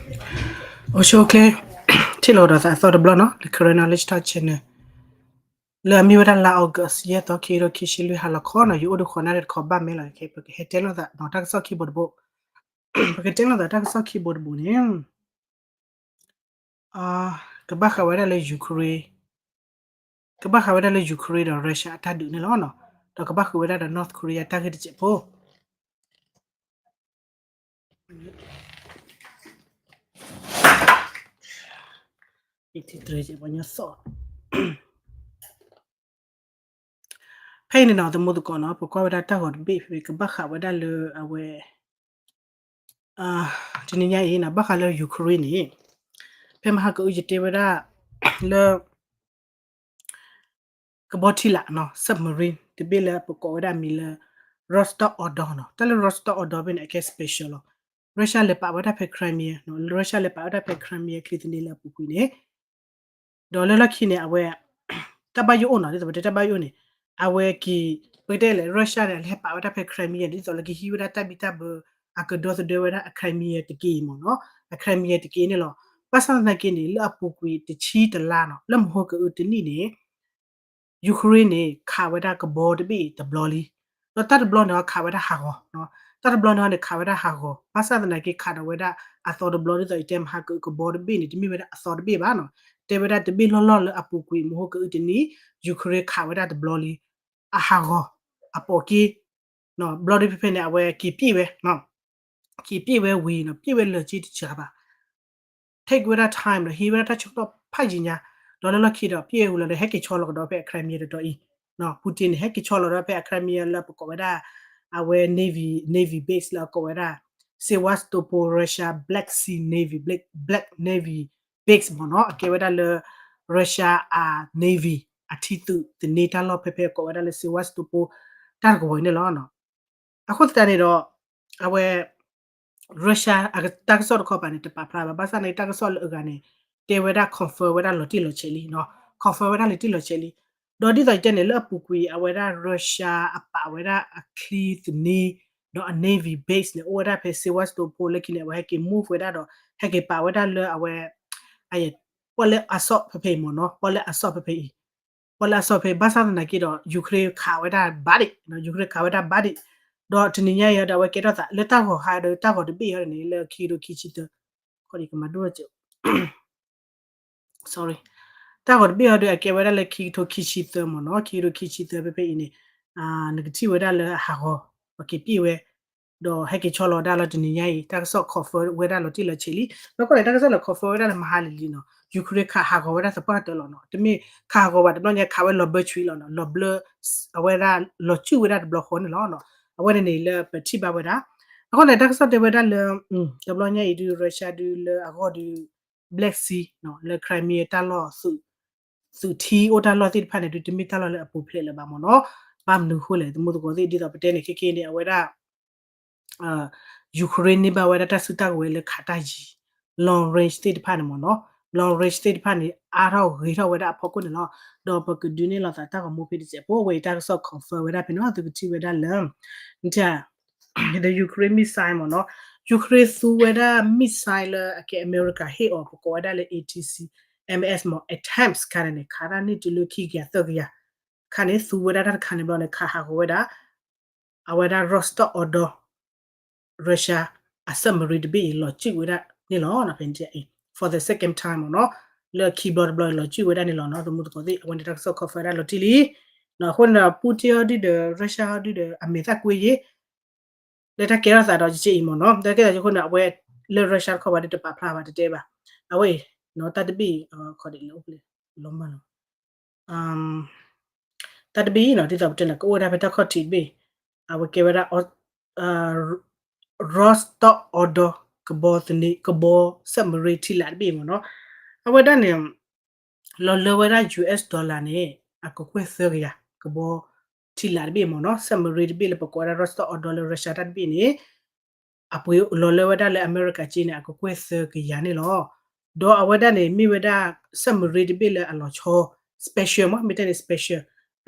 အိၣ်ဆူၣ်အိၣ်ချ့, ထံၣ်လိာ်ဒီးသးအသီတဘျီနီၤ လၢ Karen Knowledge Talk Channel လၢအမ့ၢ်ဝဲဒၣ်လါ August ယဲၢ်သီ ခံကထိခံဆံလွံၢ် ဟါလီၤခီနီၤ ယအိၣ်ဒံးဃီၤနၣ်ရံၣ်တခီဘၣ်မ့ၢ်လီၤ ပကဟဲတဲလိာ်သးနီၤ တၢ်ကစီၣ်ခံဘိတဘိ, ပကတဲလိာ်သးတၢ်ကစီၣ်ခံဘိတဘိန့ၣ် ကဘၣ်ဃးဝဲဒၣ်လၢ Ukraine, ကဘၣ်ဃးဝဲဒၣ်လၢ Ukraine ဒီး Russia အတၢ်ဒုးန့ၣ်လီၤ. ဒီးကဘၣ်ဃုာ်ဝဲဒၣ်ဒီး North Korea တၢ်ဂ့ၢ်တစဲးဖိ ဖဲအံၤန့ၣ်နီၤ သမူသကိးနီၤ ပကွၢ်ဝဲဒၣ်တၢ်ဂီၤတဘ့ၣ်ဖဲ ကဘၣ်ဃးဝဲဒၣ်လၢအဝဲ တနံၤညါအံၤနီၤ ဘၣ်ဃးလၢ Ukraine န့ၣ် ဖဲမဟါကအုယတဲဝဲဒၣ်လၢ ကဘီထံလာ်နီၤ submarine တဘ့ၣ်လၢပကိးဝဲဒၣ်မံၤလၢ Rostov on Don နီၤ တၢ်လၢ Rostov on Don ဘ့ၣ်န့ၣ် အကဲ special လီၤ. Russia လဲၤပာ်ဝဲဒၣ်ဖဲ Crimea နီၤ Russia လဲၤပာ်ဝဲဒၣ်ဖဲ Crimea ချံသန့လၢအပူၤကွံာ်န့ၣ် ဒီးလၢလီၢ်ခံန့ၣ် အဝဲ တၢ်ဘၣ်ယိၣ်အိၣ်နီၤ ဒ်သိးပတဲတၢ်ဘၣ်ယိၣ်န့ၣ် အဝဲက့ၤ ပကတဲလဲၣ် Russia န့ၣ် လဲၤပာ်ဝဲဒၣ်ဖဲ Crimea ဒ်သိးလၢကဟံးဝဲဒၣ်တၢ်ဘံၣ်တၢ်ဘၢ အကဒီသဒၢဝဲဒၣ်အ Crimea တက့ၢ်မ့ၢ်နီၤ အ Crimea တက့ၢ်န့ၣ်လီၤ. ဘၣ်ဆၣ်သနာ်က့န့ၣ် လၢအပူၤကွံာ်တဆံတလါနီၤ လၢမဟိကအုတနံၣ်န့ၣ် Ukraine န့ၣ် ခးဝဲဒၣ်ကဘီတဘ့ၣ်တဘျီလံ. ဒီးတၢ်တဘျီန့ၣ် ခးဝဲဒၣ်ဟးဂီၤ, တၢ်တဘျီန့ၣ် ခးဝဲဒၣ်ဟးဂီၤ ဘၣ်ဆၣ်သနာ်က့ခးဒီးဝဲဒၣ်အသီတဘျီ ဒ်သိးယတဲမဟါကအုကဘီတဘ့ၣ်န့ၣ် တမ့ၢ်ဝဲဒၣ်အသီတဘ့ၣ်ဘၣ်နီၤ. တဲဝဲဒၣ်တဘ့ၣ်လီၢ်လီၢ်လၢအပူၤကွံာ် မဟိကအုတနံၣ် Ukraine ခးဝဲဒၣ်တဘျီလံ အဟးဂီၤ အပိာ်က့ ဘျီဒ်ဖဲဖဲန့ၣ် အဝဲက့ၤပျ့ၣ်ဝဲ က့ၤပျ့ၣ်ဝဲဝံၤနီၤ ပျ့ၣ်ဝဲလၢာ်က့တစှၤဘၣ် take ဝဲဒၣ် time ဒီးဟံးဝဲဒၣ်တၢ်ဆၢကတီၢ်ဖးယံၤညါ ဒီးလၢလီၢ်ခံဒီးပျ့ၣ်ဝဲလီၤဒီး ဟဲက့ၤဆီလီၤကဒီးဖဲအ Crimea တတီၤအံၤ Putin န့ၣ် ဟဲက့ၤဆီလီၤဒီးဖဲအ Crimea လၢပကိးဝဲဒၣ် အဝဲ Navy, Navy base လၢအကိးဝဲဒၣ် Sevastopol Russia Black Sea Navy, Black, Black Navy base မ့ၢ်နီၤ အကဲဝဲဒၣ်လၢ Russia အ Navy အထံသုးသန့တၢ်လီၢ်ဖဲဖဲအကိးဝဲဒၣ်လၢ Sevastopol တၢ်တကဝီၤအံၤန့ၣ်လီၤ. အဃိသတးန့ၣ်ဒီး အဝဲ Russia အတၢ်ကစီၣ်တခီပၤန့ၣ် တပာ်ဖျါဘၣ် ဘၣ်ဆၣ်န့ၣ် တၢ်ကစီၣ်လၢအဂၤန့ၣ် တဲဝဲဒၣ် confirm ဝဲဒၣ်လီၤတံၢ်လီၤဆဲးလံ confirm ဝဲဒၣ်လီၤတံၢ်လီၤဆဲးလံ. ဒီးဒ်သိးယတဲန့ၣ် လၢအပူၤကွံာ် အဝဲဒၣ် Russia အပာ်ဝဲဒၣ်အချံသန့ ဒီးအ Navy base န့ၣ် အိၣ်ဝဲဒၣ်ဖဲ Sevastopol လၢခံန့ၣ် အဝဲဟဲက့ၤ move ဝဲဒၣ်ဒီး ဟဲက့ၤပာ်ဝဲဒၣ်လၢအဝဲ ပီၣ်လဲၣ် Azov ဖဲဖဲအံၤမ့ၢ်နီၤ ပီၣ်လဲၣ် Azov ဖဲဖဲအံၤ ပီၣ်လဲၣ် Azov ဖဲ ဘၣ်ဆၣ်သနာ်က့ဒီး Ukraine ခးဝဲဒၣ်ဘၣ်ဒံး Ukraine ခးဝဲဒၣ်ဘၣ်ဒံး ဒီးတနံၤညါအံၤဒီး အဝဲကဲထီၣ်သးလၢတၢ်ဂီၤဟါဒီး တၢ်ဂီၤတဘ့ၣ်အံၤန့ၣ် လၢခံကထိခံဆံသၢ ကမၤဒိၣ် sorry တၢ်ဂီၤတဘ့ၣ်အံၤဒီး အကဲဝဲဒၣ်လၢခံကထိခံဆံသၢမ့ၢ်နီၤ ခံကထိခံဆံသၢဖဲဖဲအံၤန့ၣ် နကထံၣ်ဝဲဒၣ်လၢအဟးဂီၤ ပက့ၤပျ့ၣ်ဝဲ ဒီးဟဲက့ၤဆီလီၤဒၣ်လီၤတနံၤညါအံၤ တၢ်ကစီၣ် confirm ဝဲဒၣ်လီၤတံၢ်လီၤဆဲးလံ. ဘၣ်ကွၢ်န့ၣ် တၢ်ကစီၣ်န့ၣ် confirm ဝဲဒၣ်လၢမဟါလံလံနီၤ Ukraine ခးဟးဂီၤဝဲဒၣ်သပှၢ်တၢၢ်လီၤနီၤ တမ့ၢ်ခးဟးဂီၤဘၣ်တဘျီညါ ခးဝဲလီၤဘၢဆွံလီၤနီၤ လီၤဘျၢ အဝဲဒၣ်လီၤစုၣ်ဝဲဒၣ်တဘျီဃီန့ၣ်လီၤ. အဝဲန့ၣ်န့ၣ်လၢပထံၣ်ဘၣ်ဝဲဒၣ် အဃိန့ၣ် တၢ်ကစီၣ်တဲဝဲဒၣ်လၢ တဘျီညါအံၤဒုး Russia ဒုးလၢအဂီၢ်ဒုး Black Sea နီၤ လၢ Crimea တၢ်လီၢ် သုးထံအိၣ်တၢ်လီၢ်သ့ၣ်တဖၣ်န့ၣ်ဒုး တမ့ၢ်တၢ်လီၢ်လၢအပူၤဖျဲးလၢၤဘၣ်မ့ၢ်နီၤ. ဘၣ်မနုၤဃိလဲၣ် သမူသကိးသ့ၣ် ဒ်သိးပတဲန့ၣ် ခဲကနံၣ်အံၤန့ၣ် အဝဲဒၣ် Ukraine န့ၢ်ဘၣ်ဝဲဒၣ်တၢ်စုတၢ်ကဝဲၤလၢခးတၢ်ယံၤ long range သ့ၣ်တဖၣ်န့ၣ်မ့ၢ်နီၤ long range သ့ၣ်တဖၣ်န့ၣ် အါထီၣ်ဂ့ၤထီၣ်ဝဲဒၣ်အဖီခိၣ်န့ၣ်လီၤ. ဒီးပကဒုးန့ၢ်လိာ်သးတၢ်ဂီၤမူဖဲတစဲးဖိ အဝဲအံၤတၢ်ကစီၣ် confirm ဝဲဒၣ်ဖဲန့ၣ် သုကထံၣ်ဝဲဒၣ်လၢ နထံၣ် the Ukraine missile မ့ၢ်နီၤ Ukraine သူဝဲဒၣ် missile လၢအကဲ America ဟ့ၣ်အီၤ ပကိးဝဲဒၣ်လၢ A T C M S မ့ၢ် ATACMS ခါန့ၣ်န့ၣ် ခးဒၣ်န့ၢ်တုၤလၢခံကယၤသၢကယၤ ခါန့ၣ် သူဝဲဒၣ်တၢ်တခါန့ၣ်ဘျီန့ၣ် ခးဟးဂီၤဝဲဒၣ် အဝဲဒၣ် Rostov on Don Russia အ submarine တဘ့ၣ်အံၤ လီၤစုၣ်ဝဲဒၣ်န့ၣ်လီၤ ဖဲန့ၣ် for the second time မ့ၢ်နီၤ လၢခံဘျီတဘျီအံၤ လီၤစုၣ်ဝဲဒၣ်န့ၣ်လီၤနီၤ သမူသကိးသ့ၣ် အဝဲန့ၣ်တၢ်ကစီၣ် confirm ဝဲဒၣ်လီၤတံၢ်လံ အဃိန့ၣ်ဒီး Putin ဟီဒုဒီး Russia ဟီဒုဒီး အမဲာ်သၣ်ကွ့ယ့ၢ် လၢတၢ်ကဲထီၣ်သးဒီးကက့အံၤမ့ၢ်နီၤ တၢ်ကဲထီၣ်သးအဃိန့ၣ် အဝဲလၢ Russia တခီပၤဒုးတပာ်ဖျါဘၣ်တတဲဘၣ် အဝဲအံၤ တၢ်တဘ့ၣ်အံၤ ခီဒ်လၢအိၣ်ဖျဲၣ်လီၤမၢ်နီၤ တၢ်တဘ့ၣ်အံၤနီၤ ဒ်သိးပတဲန့ၣ် ကအိၣ်ဝဲဒၣ်ဖဲတၢ်ခီၣ်ထံးတဘ့ၣ် အဝဲကဲဝဲဒၣ် Rostov on Don ကဘီသန့ ကဘီ submarine ထံလာ်တဘ့ၣ်မ့ၢ်နီၤ အဝဲဒၣ်န့ၣ် လီၤလၢဝဲဒၣ် U S dollar န့ၣ် အကကွဲၢ်သၢကယၤ ကဘီထံလာ်တဘ့ၣ်မ့ၢ်နီၤ submarine တဘ့ၣ်လၢပကိးဝဲဒၣ် Rostov on Don လၢ Russia တၢ်တဘ့ၣ်န့ၣ် အပှ့ၤလီၤလၢဝဲဒၣ်လၢအမဲရကၤက့န့ၣ် အကကွဲၢ်သၢကယၤန့ၣ်လီၤ. ဒီးအဝဲဒၣ်န့ၣ် မ့ၢ်ဝဲဒၣ် submarine တဘ့ၣ်လၢအလီၤဆီ special မ့ၢ် မ့ၢ်တဲန့ၣ် special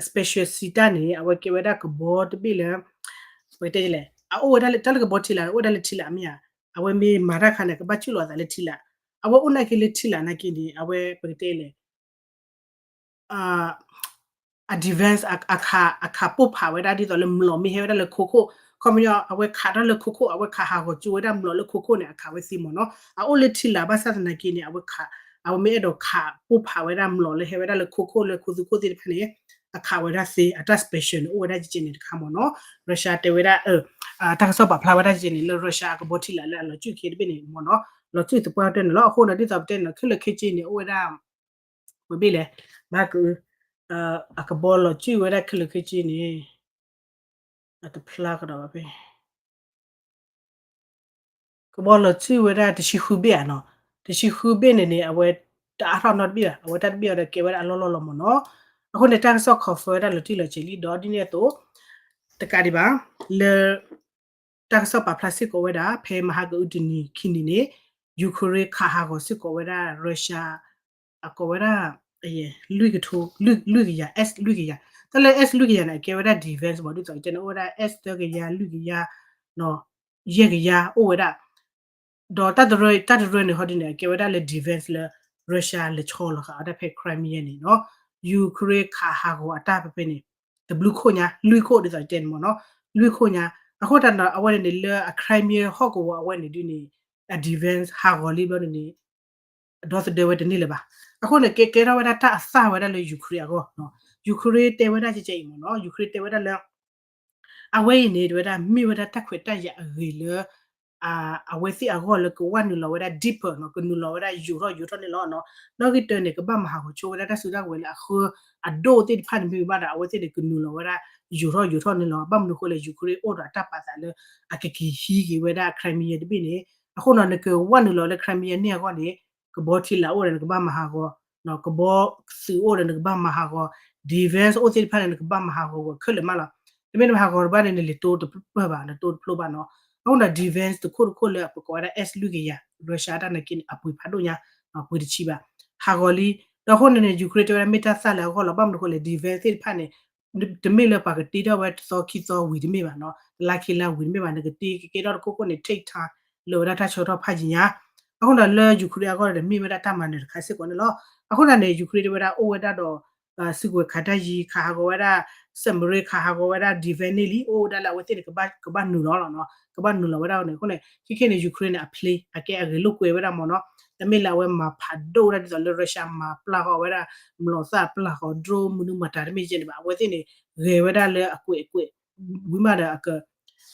special စံးတၢ်န့ၣ် အဝဲကဲဝဲဒၣ်ကဘီတဘ့ၣ်လၢ ပကတဲလဲၣ် အအိၣ်ဝဲဒၣ်လၢတၢ်လၢကဘီထံလာ် အိၣ်ဝဲဒၣ်လၢထံလာ်မ့ၢ်ဧါ အဝဲမ့ၢ်မၤတၢ်ခါန့ၣ် ကဘၣ်ကူၣ်လီၤအသးလၢထံလာ်, အဝဲအိၣ်နာ်က့လၢထံလာ်နာ်က့န့ၣ် အဝဲပကတဲလဲၣ် အ defense အခ အခးပိၢ်ဖးဝဲဒၣ်ဒ်သိးလၢမျိာ်မ့ၢ်ဟဲဝဲဒၣ်လၢခိခိၣ်, ခီပညီ အဝဲခးထီၣ်လၢခိခိၣ် အဝဲခးဟးဂီၤကၠိဝဲဒၣ်မျိာ်လၢခိခိၣ်န့ၣ် အခးဝဲသ့မ့ၢ်နီၤ, အအိၣ်လၢထံလာ်ဘၣ်ဆၣ်သနာ်က့န့ၣ် အဝဲခး အဝဲမ့ၢ်အဲၣ်ဒိးခးပိၢ်ဖးဝဲဒၣ်မျိာ်လၢဟဲဝဲဒၣ်လၢခိခိၣ်လၢခိသူခိၣ်သ့ၣ်တဖၣ်န့ၣ် အခးဝဲဒၣ်သ့ အတၢ် special န့ၣ် အိၣ်ဝဲဒၣ်ကဲကဲန့ၣ်တခါမ့ၢ်နီၤ, Russia တဲဝဲဒၣ် တၢ်ကစီၣ်ပာ်ဖျါဝဲဒၣ်ကဲကဲန့ၣ် လၢ Russia အကဘီထံလာ်လၢအလီၤကူၣ်ခံတဘ့ၣ်န့ၣ်မ့ၢ်နီၤ, လီၤကူၣ်သပှၢ်တၢၢ်န့ၣ်လီၤ, အဃိန့ၣ် ဒ်သိးပတဲန့ၣ်လီၤ ခဲလၢာ်ခဲဆ့န့ၣ် အိၣ်ဝဲဒၣ် ဝဲဘ့ၣ်လဲၣ်, မၤက အကဘီလီၤကူၣ်ဝဲဒၣ်ခဲလၢာ်ခဲဆ့န့ၣ် အတဖျါကဒီးဘၣ်ဖဲ ကဘီလီၤကူၣ်ဝဲဒၣ်တဆံဃုဘ့ၣ်ဧါနီၤ, တဆံဃုဘ့ၣ်န့ၣ်န့ၣ် အဝဲတအါထီၣ်နီတဘ့ၣ်ဘၣ်, အဝဲတၢ်တဘ့ၣ်အံၤဒီးကဲဝဲဒၣ်အလီၢ်လီၢ်လီၤမ့ၢ်နီၤ, အဃိန့ၣ် တၢ်ကစီၣ် confirm ဝဲဒၣ်လီၤတံၢ်လီၤဆဲးလံဒီးဒ်န့ၣ်အသိး တကးဒံးဘၣ် လၢ တၢ်ကစီၣ်ပာ်ဖျါစ့ၢ်ကီးဝဲဒၣ် ဖဲမဟါကအုတနံၤခံနံၤန့ၣ် Ukraine ခးဟးဂီၤစ့ၢ်ကီးဝဲဒၣ် Russia အကိးဝဲဒၣ် လွံၢ်ကထိ လွံၢ်ကယၤ S လွံၢ်ကယၤ, တၢ်လၢ S လွံၢ်ကယၤန့ၣ် အကဲဝဲဒၣ် defense မ့ၢ်ဒ်သိးကတဲန့ၣ် အိၣ်ဝဲဒၣ် S သၢကယၤ လွံၢ်ကယၤ ယဲၢ်ကယၤအိၣ်ဝဲဒၣ် ဒီးတၢ်တရၢ တၢ်တရၢန့ၣ် ဟီဒ်န့ၣ် အကဲဝဲဒၣ်လၢ defense လၢ Russia လဲၤဆီလီၤဃာ်အီၤဒၣ်ဖဲ Crimea န့ၣ်နီၤ, Ukraine ခးဟးဂီၤအတၢ်ဖဲဖဲန့ၣ် တဘျုးခိၣ်ညါ လွံၢ်ခိၣ်ဒ်သိးတဲန့ၣ်မ့ၢ်နီၤ, လွံၢ်ခိၣ်ညါ, အဃိသတးဒီး အဝဲန့ၣ်န့ၣ် လၢအ Crimea ဟီၣ်ကဝီၤအဝဲန့ၣ်ဒ်န့ၣ် အ defense ဟးဂီၤလံဘျီန့ၣ်န့ၣ် ဒီသဒၢဝဲတန့ၢ်လၢၤဘၣ်. အဃိန့ၣ် ကဲကဲထီၣ်ဝဲဒၣ်တၢ်အသၣ်ဝဲဒၣ်လၢ Ukraine အဂီၢ်, Ukraine တဲဝဲဒၣ်ကဲကဲအံၤမ့ၢ်နီၤ, Ukraine တဲဝဲဒၣ်လၢ အဝဲအံၤန့ၣ် တဲဝဲဒၣ် မ့ၢ်ဝဲဒၣ်တၢ်ခွဲးတၢ်ယာ်အဂ့ၤလၢ အဝဲသ့ၣ်အဂီၢ်လၢကဝဲနုာ်လီၤဝဲဒၣ် deeper နီၤ, ကနုာ်လီၤဝဲဒၣ်ယိာ်ထီၣ်ယိာ်ထီၣ်န့ၣ်လီၤနီၤ. နီၣ်ဂံၢ်တၢန့ၣ် ကဘၣ်မၤဟးဂီၤဆိဝဲဒၣ်တၢ်စုတၢ်ကဝဲၤလၢအဃၢအဒိၣ်သ့ၣ်တဖၣ်န့ၣ်မ့ၢ်ဘၣ်ဒီး အဝဲသ့ၣ်န့ၣ် ကနုာ်လီၤဝဲဒၣ်ယိာ်ထီၣ်ယိာ်ထီၣ်န့ၣ်လီၤ. ဘၣ်မနုၤဃိလဲၣ် Ukraine အိၣ်ဒီးအတၢ်ပာ်သးလၢ အကက့ၤဟံးက့ၤဝဲဒၣ် Crimea တဘ့ၣ်န့ၣ်, အဃိနီၤ နကဝဲနုာ်လီၤလၢ Crimea န့ၣ်အဂီၢ်န့ၣ် ကဘီထံလာ်အိၣ်ဒီးနကဘၣ်မၤဟးဂီၤ, ကဘီသုးအိၣ်ဒီးနကဘၣ်မၤဟးဂီၤ, defense အိၣ်သ့ၣ်တဖၣ်န့ၣ် နကဘၣ်မၤဟးဂီၤဝဲခဲလၢာ်မးလီၤ. တမ့ၢ်နမၤဟးဂီၤတဘၣ်န့ၣ် နလဲၤတိတပၢၢ်ဘၣ် နတိတဖျိဘၣ်နီၤ. အဃိဒီး defense တခိၣ်တခိၣ်လၢအပကိးဝဲဒၣ် S လွံၢ်ကယၤ Russia တၢ်နာ်က့န့ၣ် အပှ့ၤဖးဒိၣ်ညါ, ပှ့ၤတဆံဘၣ်, ဟးဂီၤလံ. ဒီးအဃိန့ၣ်န့ၣ် Ukraine တဲဝဲဒၣ်မ့ၢ်တၢ်သၣ်လၢအဂီၢ်လီၤ. ဘၣ်မနုၤဃိလဲၣ် defense သ့ၣ်တဖၣ်န့ၣ် တမ့ၢ်လၢပှၤကတ့ထီၣ်ဝဲတသီခံသီဝံၤတမ့ၢ်ဘၣ်နီၤ, တလါခံလါဝံၤတမ့ၢ်ဘၣ်, နကတ့ကကဲထီၣ်တခိၣ်ခိၣ်န့ၣ် take time လၢဝဲဒၣ်တၢ်ဆၢကတီၢ်ဖးယံၤညါ. အဃိဒီးလၢ Ukraine အဂီၢ်ဒီး မ့ၢ်ဝဲဒၣ်တၢ်မၤနၢၤတခါစ့ၢ်ကီးန့ၣ်လီၤ. အဃိသတးန့ၣ် Ukraine တဲဝဲဒၣ်အိၣ်ဝဲဒၣ်ဒီး စုကဝဲၤခးတၢ်ယံၤ ခးဟးဂီၤဝဲဒၣ် submarine ခးဟးဂီၤဝဲဒၣ် defense န့ၣ်လံ, အိၣ်ဝဲဒၣ်လၢအဝဲသ့ၣ်န့ၣ် ကဘၣ်နုာ်လီၤလီၤနီၤ, ကဘၣ်နုာ်လီၤဝဲဒၣ်န့ၣ်. အဃိန့ၣ် ခဲခဲန့ၣ် Ukraine န့ၣ် အ plan အကဲအဂ့ၤလိာ်ကွဲဝဲဒၣ်မ့ၢ်နီၤ, တမ့ၢ်လၢအဝဲမၤဖးဒိၣ်ဝဲဒၣ်ဒ်သိးလၢ Russia မၤပျၢ်ဃီၤဝဲဒၣ် မျိာ်သၣ်ပျၢ်ဃီၤ drone မနုၤမတၤတမ့ၢ်ယဲန့ၣ်ဘၣ်, အဝဲသ့ၣ်န့ၣ် ဂဲၤဝဲဒၣ်လၢအကွဲးအကွဲး ဝံၤမးဒီး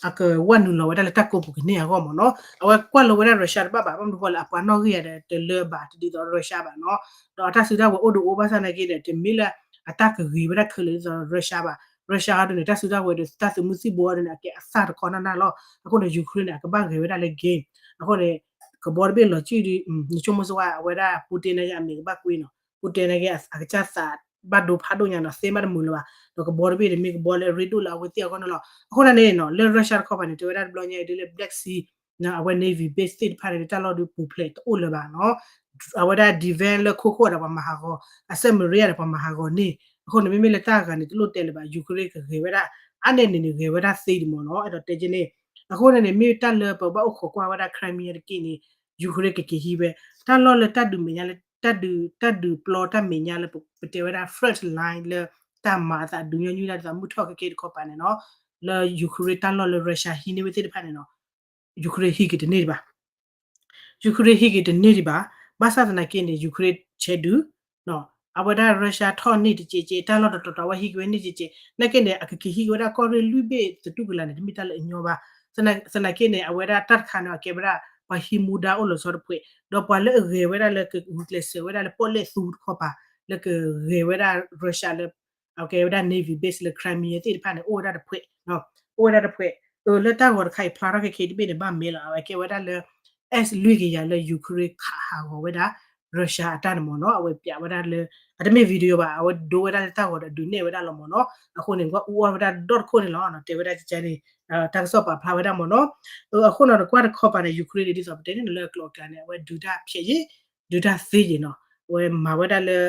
အကဝဲနုာ်လီၤဝဲဒၣ်လၢတၢ်ကိးပူၤကန့ၢ်အဂီၢ်မ့ၢ်နီၤ. အဝဲကွၢ်လီၤဝဲဒၣ် Russia တဘၣ်ဘၣ်, ဘၣ်မနုၤဃိလဲၣ် အပှၤနီၣ်ဂံၢ်ယၤဒီး တလၢဘၣ်တဒ်သိး Russia ဘၣ်နီၤ. ဒီးအတၢ်စုတၢ်ဝဲၤအိၣ်ဒီးအိၣ်ဘၣ်ဆၣ်သနာ်က့ဒီး တမ့ၢ်လၢအတၢ်ကဂ့ၤဝဲဒၣ်ခဲလၢာ်ဒ်သိး Russia ဘၣ်. Russia ဟီဒုန့ၣ် တၢ်စုတၢ်ဝဲၤဒီး တၢ်သုးမုၢ်သံၣ်ဘိဟီဒုန့ၣ် အကဲအသၣ်တခီနၢ်နၢ်လီၤ. အဃိန့ၣ် Ukraine န့ၣ် အကဘၣ်ဂဲၤဝဲဒၣ်လၢ game အဃိန့ၣ် ကဘီတဘ့ၣ်လီၤစုဒီး နဆိကမိၣ်စ့ၢ်ကီး အဝဲဒၣ် Putin န့ၣ် အမံၤကဘၣ်ကွံနီၤ, Putin န့ၣ် အကစၢ်သးဘၣ်ဒိဖးဒိၣ်ညါနီၤ, သ့မးတမုာ်လၢၤဘၣ်, ဒီးကဘီတဘ့ၣ်န့ၣ် မ့ၢ်ကဘီလၢအရ့ဒိၣ်လၢအဝဲသ့ၣ်အဂီၢ်န့ၣ်လီၤ. အဃိန့ၣ်န့ၣ်နီၤ လၢ Russia တခီပၤန့ၣ် တဲဝဲဒၣ်တဘျီညါအံၤဒ်လၢ Black Sea နီၤ အဝဲ Navy base သ့ၣ်တဖၣ်န့ၣ် တၢ်လီၢ်ဒုးပူၤဖျဲးတအိၣ်လၢၤဘၣ်နီၤ. အဝဲဒၣ် defense လၢခိခိၣ်ဒီးပှၤမၤဟးဂီၤ, အ submarine ဒီးပှၤမၤဟးဂီၤန့ၣ်, အဃိန့ၣ် မ့မ့ၢ်လၢတၢ်ဂၤန့ၣ် တလိၣ်တဲလၢၤဘၣ်, Ukraine ကဂဲၤဝဲဒၣ် အါန့ၢ်န့ၣ်န့ၣ် ဂဲၤဝဲဒၣ်သ့ဒံးမ့ၢ်နီၤ, အဲၣ်ဒိးတဲက့န့ၣ်. အဃိန့ၣ်န့ၣ် မ့ၢ်တၢ်လၢပဘၣ်အိၣ်ခိးကွၢ်ဝဲဒၣ် Crimea တက့ၢ်န့ၣ် Ukraine ကက့ၤဟံးဝဲ, တၢ်လီၢ်လၢတၢ်ဒုးမဲာ်ညါလၢ တၢ်ဒုး တၢ်ဒုးပျီတၢ်မဲာ်ညါလၢပတဲဝဲဒၣ် front line လၢတၢ်မၤအသးဒုးညီနုၢ်ဒၣ်ဒ်သိးမုၢ်ထီၣ်ခဲကဲတခီပၤန့ၣ်နီၤ, လၢ Ukraine တၢ်လီၢ်လၢ Russia ဟံးန့ၢ်ဝဲသ့ၣ်တဖၣ်န့ၣ်နီၤ Ukraine ဟံးက့ၤတန့ၢ်ဒံးဘၣ် Ukraine ဟံးက့ၤတန့ၢ်ဒံးဘၣ်. ဘၣ်ဆၣ်သနာ်က့န့ၣ် Ukraine ဆဲးဒုး, အဝဲဒၣ် Russia ထီၣ်န့ၢ်တကဲးကဲး, တၢ်လီၢ်တတီၤတီၤဝဲဟံးက့ၤဝဲန့ၢ်ကဲးကဲး, နာ်က့န့ၣ် အကက့ၤဟံးက့ၤဝဲဒၣ်ကီၢ်ရ့ၣ်လွံၢ်ဘ့ၣ်သတူၢ်ကလာ်န့ၣ် တမ့ၢ်တၢ်လၢအညီဘၣ်. သနာ်က့န့ၣ် အဝဲဒၣ်တၢ်တခါန့ၣ် အကဲဝဲဒၣ် ပှၤဟံးမူဒါအိၣ်လီၤဆီတဖှဲး, ဒီးပှၤလၢအဂဲၤဝဲဒၣ်လၢကဂုာ်ကျဲးစၢးဝဲဒၣ်လၢပီၣ်လဲၣ်သူတခီပၤ လၢကဂဲၤဝဲဒၣ် Russia လၢ အကဲဝဲဒၣ် Navy base လၢ Crimea သ့ၣ်တဖၣ်န့ၣ် အိၣ်ဝဲဒၣ်တဖှဲး, အိၣ်ဝဲဒၣ်တဖှဲး, လၢတၢ်ဂီၤတခါအံၤဖျါထီၣ်ခဲခဲတဘ့ၣ်န့ၣ် ဘၣ်မဲာ်လီၤ. အဝဲကဲဝဲဒၣ်လၢ S လွံၢ်ကယၤလၢ Ukraine ခးဟးဂီၤဝဲဒၣ် Russia အတၢ်န့ၣ်မ့ၢ်နီၤ. အဝဲပျးဝဲဒၣ်လၢ အတမ့ၢ် video ဘၣ်, အဝဲဒိဝဲဒၣ်လၢတၢ်ဂီၤဒီးဒုးနဲၣ်ဝဲဒၣ်လီၤမ့ၢ်နီၤ. အဃိန့ၣ် ကွၢ်အူအီၣ်ဝဲဒၣ်ဒီတခိၣ်န့ၣ်လီၤ. တဲဝဲဒၣ်ကန့ၣ် တၢ်ကစီၣ်ပာ်ဖျါဝဲဒၣ်မ့ၢ်နီၤ. အဃိန့ၣ် ကွၢ်တခီပၤန့ၣ် Ukraine န့ၣ် ဒ်သိးပတဲန့ၣ် လၢအကျိၤအကျဲန့ၣ် အဝဲဒုးတၢ်ဖျဲးယံၤ ဒုးတၢ်သ့ယံၤနီၤ. အဝဲမၤဝဲဒၣ်လၢ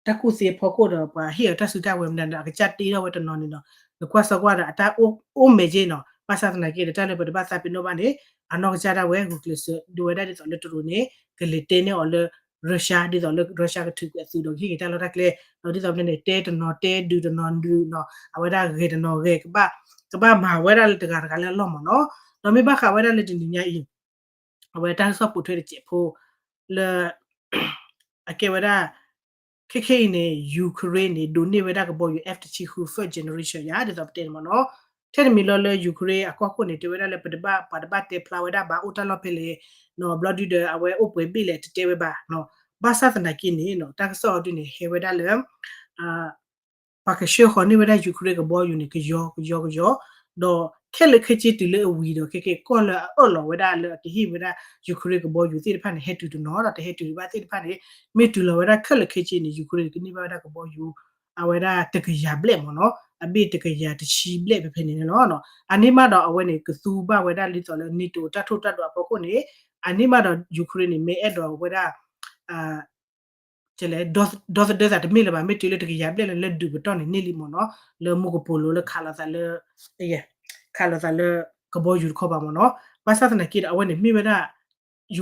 တၢ်ကူၣ်သ့အဖီခိၣ်ဒီး ပှၤဟ့ၣ်အီၤတၢ်စုတၢ်ဝဲၤမနုၤဒီး အကစၢ်တ့ထီၣ်ဝဲတနီၤန့ၣ်ဒီး နကွၢ်စီကွၢ်ဒီး အတၢ်အိၣ်မဲာ်က့နီၤ. ဘၣ်ဆၣ်သနာ်က့ဒီး တၢ်လၢပတဘၣ်သးပ့ၤနီၣ်ဘၣ်န့ၣ် အနီၢ်ကစၢ်ဒၣ်ဝဲ ဂုာ်ကျဲးစၢးဒိဝဲဒၣ်ဒ်သိးလၢတရူးန့ၣ် ကလဲၤတဲန့ၢ်အီၤလၢ Russia ဒ်သိးလၢ Russia ကထုးကွံာ်အသုးဒီးကဟ့ၣ်က့ၤတၢ်လီၢ်တၢ်ကျဲ ဒီးဒ်သိးပတဲန့ၣ် တဲတနီၤတဲ ဒုးတနီၤဒုးနီၤ အဝဲဒၣ်ဂဲၤတနီၤဂဲၤ ကဘၣ်မၤဝဲဒၣ်လၢတဂၤတဂၤလၢအလီၢ်မ့ၢ်နီၤ. ဒီးမ့ၢ်ဘၣ်ဃးဝဲဒၣ်လၢတနံၤညါအံၤ အဝဲတၢ်ကစီၣ်ပိာ်ထွဲတစဲးဖိ လၢ အကဲဝဲဒၣ် ခဲခဲအံၤန့ၣ် Ukraine န့ၣ် ဒိးန့ၢ်ဝဲဒၣ်ကဘီယူၤ F တဆံဃု first generation ယါ ဒ်သိးပတဲန့ၣ်မ့ၢ်နီၤ. ထဲတမံၤလီၤလၢ Ukraine အကီၢ်ခိၣ်န့ၣ် တဲဝဲဒၣ်လၢပတဘၣ် ပှၤတဘၣ်တဲဖျါဝဲဒၣ်ဘၣ် အိၣ်တၢ်လီၢ်ဖဲလဲၣ်နီၤ ဘျီဒုဒီး အဝဲအိၣ်ပှဲၤဘ့ၣ်လဲၣ် တတဲဝဲဘၣ်နီၤ. ဘၣ်ဆၣ်သနာ်က့န့ၣ်နီၤ တၢ်ကစီၣ်အီၤဒုန့ၣ် ဟဲဝဲဒၣ်လၢ ပှၤကဆှၢဃီၤန့ၢ်ဝဲဒၣ် Ukraine ကဘီယူၤန့ၣ် ကယီကယီကယီ, ဒီးခဲလၢာ်ခဲဆ့တုၤလၢအဝံၤဒီး ခဲကဲကီၢ်လၢအအၢၣ်လီၤဝဲဒၣ်လၢအကဟ့ၣ်ဝဲဒၣ် Ukraine ကဘီယူၤသ့ၣ်တဖၣ်န့ၣ် ဟဲတုၤတနီၤဒီးတဟဲတုၤဘၣ်သ့ၣ်တဖၣ်န့ၣ် မ့ၢ်တုၤလီၤဝဲဒၣ်ခဲလၢာ်ခဲဆ့န့ၣ် Ukraine န့ၣ် ကန့ၢ်ဘၣ်ဝဲဒၣ်ကဘီယူၤ အဝဲဒၣ်တကယၤဘျဲၣ်မ့ၢ်နီၤ, အဘ့ၣ်တကယၤတဆံဘျဲၣ်ဖဲဖဲန့ၣ်န့ၣ်လီၤ. အန့ၣ်မးဒီးအဝဲန့ၣ် ကသူဘၣ်ဝဲဒၣ်ဒ်သိးလၢ NATO တၢ်ထိၣ်တၢ်ဒွးအဖီခိၣ်န့ၣ် အန့ၣ်မးဒီး Ukraine န့ၣ် မ့ၢ်အဲၣ်ဒိးဝဲဒၣ် ကလဲၣ် ဒီသဒၢသးတမ့ၢ်လၢၤဘၣ်, မ့ၢ်တုၤလၢတကယၤဘျဲၣ်လၢ လၢဒုးပတီၢ်န့ၣ်န့ၢ်လံမ့ၢ်နီၤ, လၢမူကပိာ်လိၤလၢခးလိာ်သးလၢ ခးလိာ်သးလၢကဘီယူၤတခီဘၣ်မ့ၢ်နီၤ. ဘၣ်ဆၣ်သနာ်က့ဒီး အဝဲန့ၣ်မ့ၢ်ဝဲဒၣ်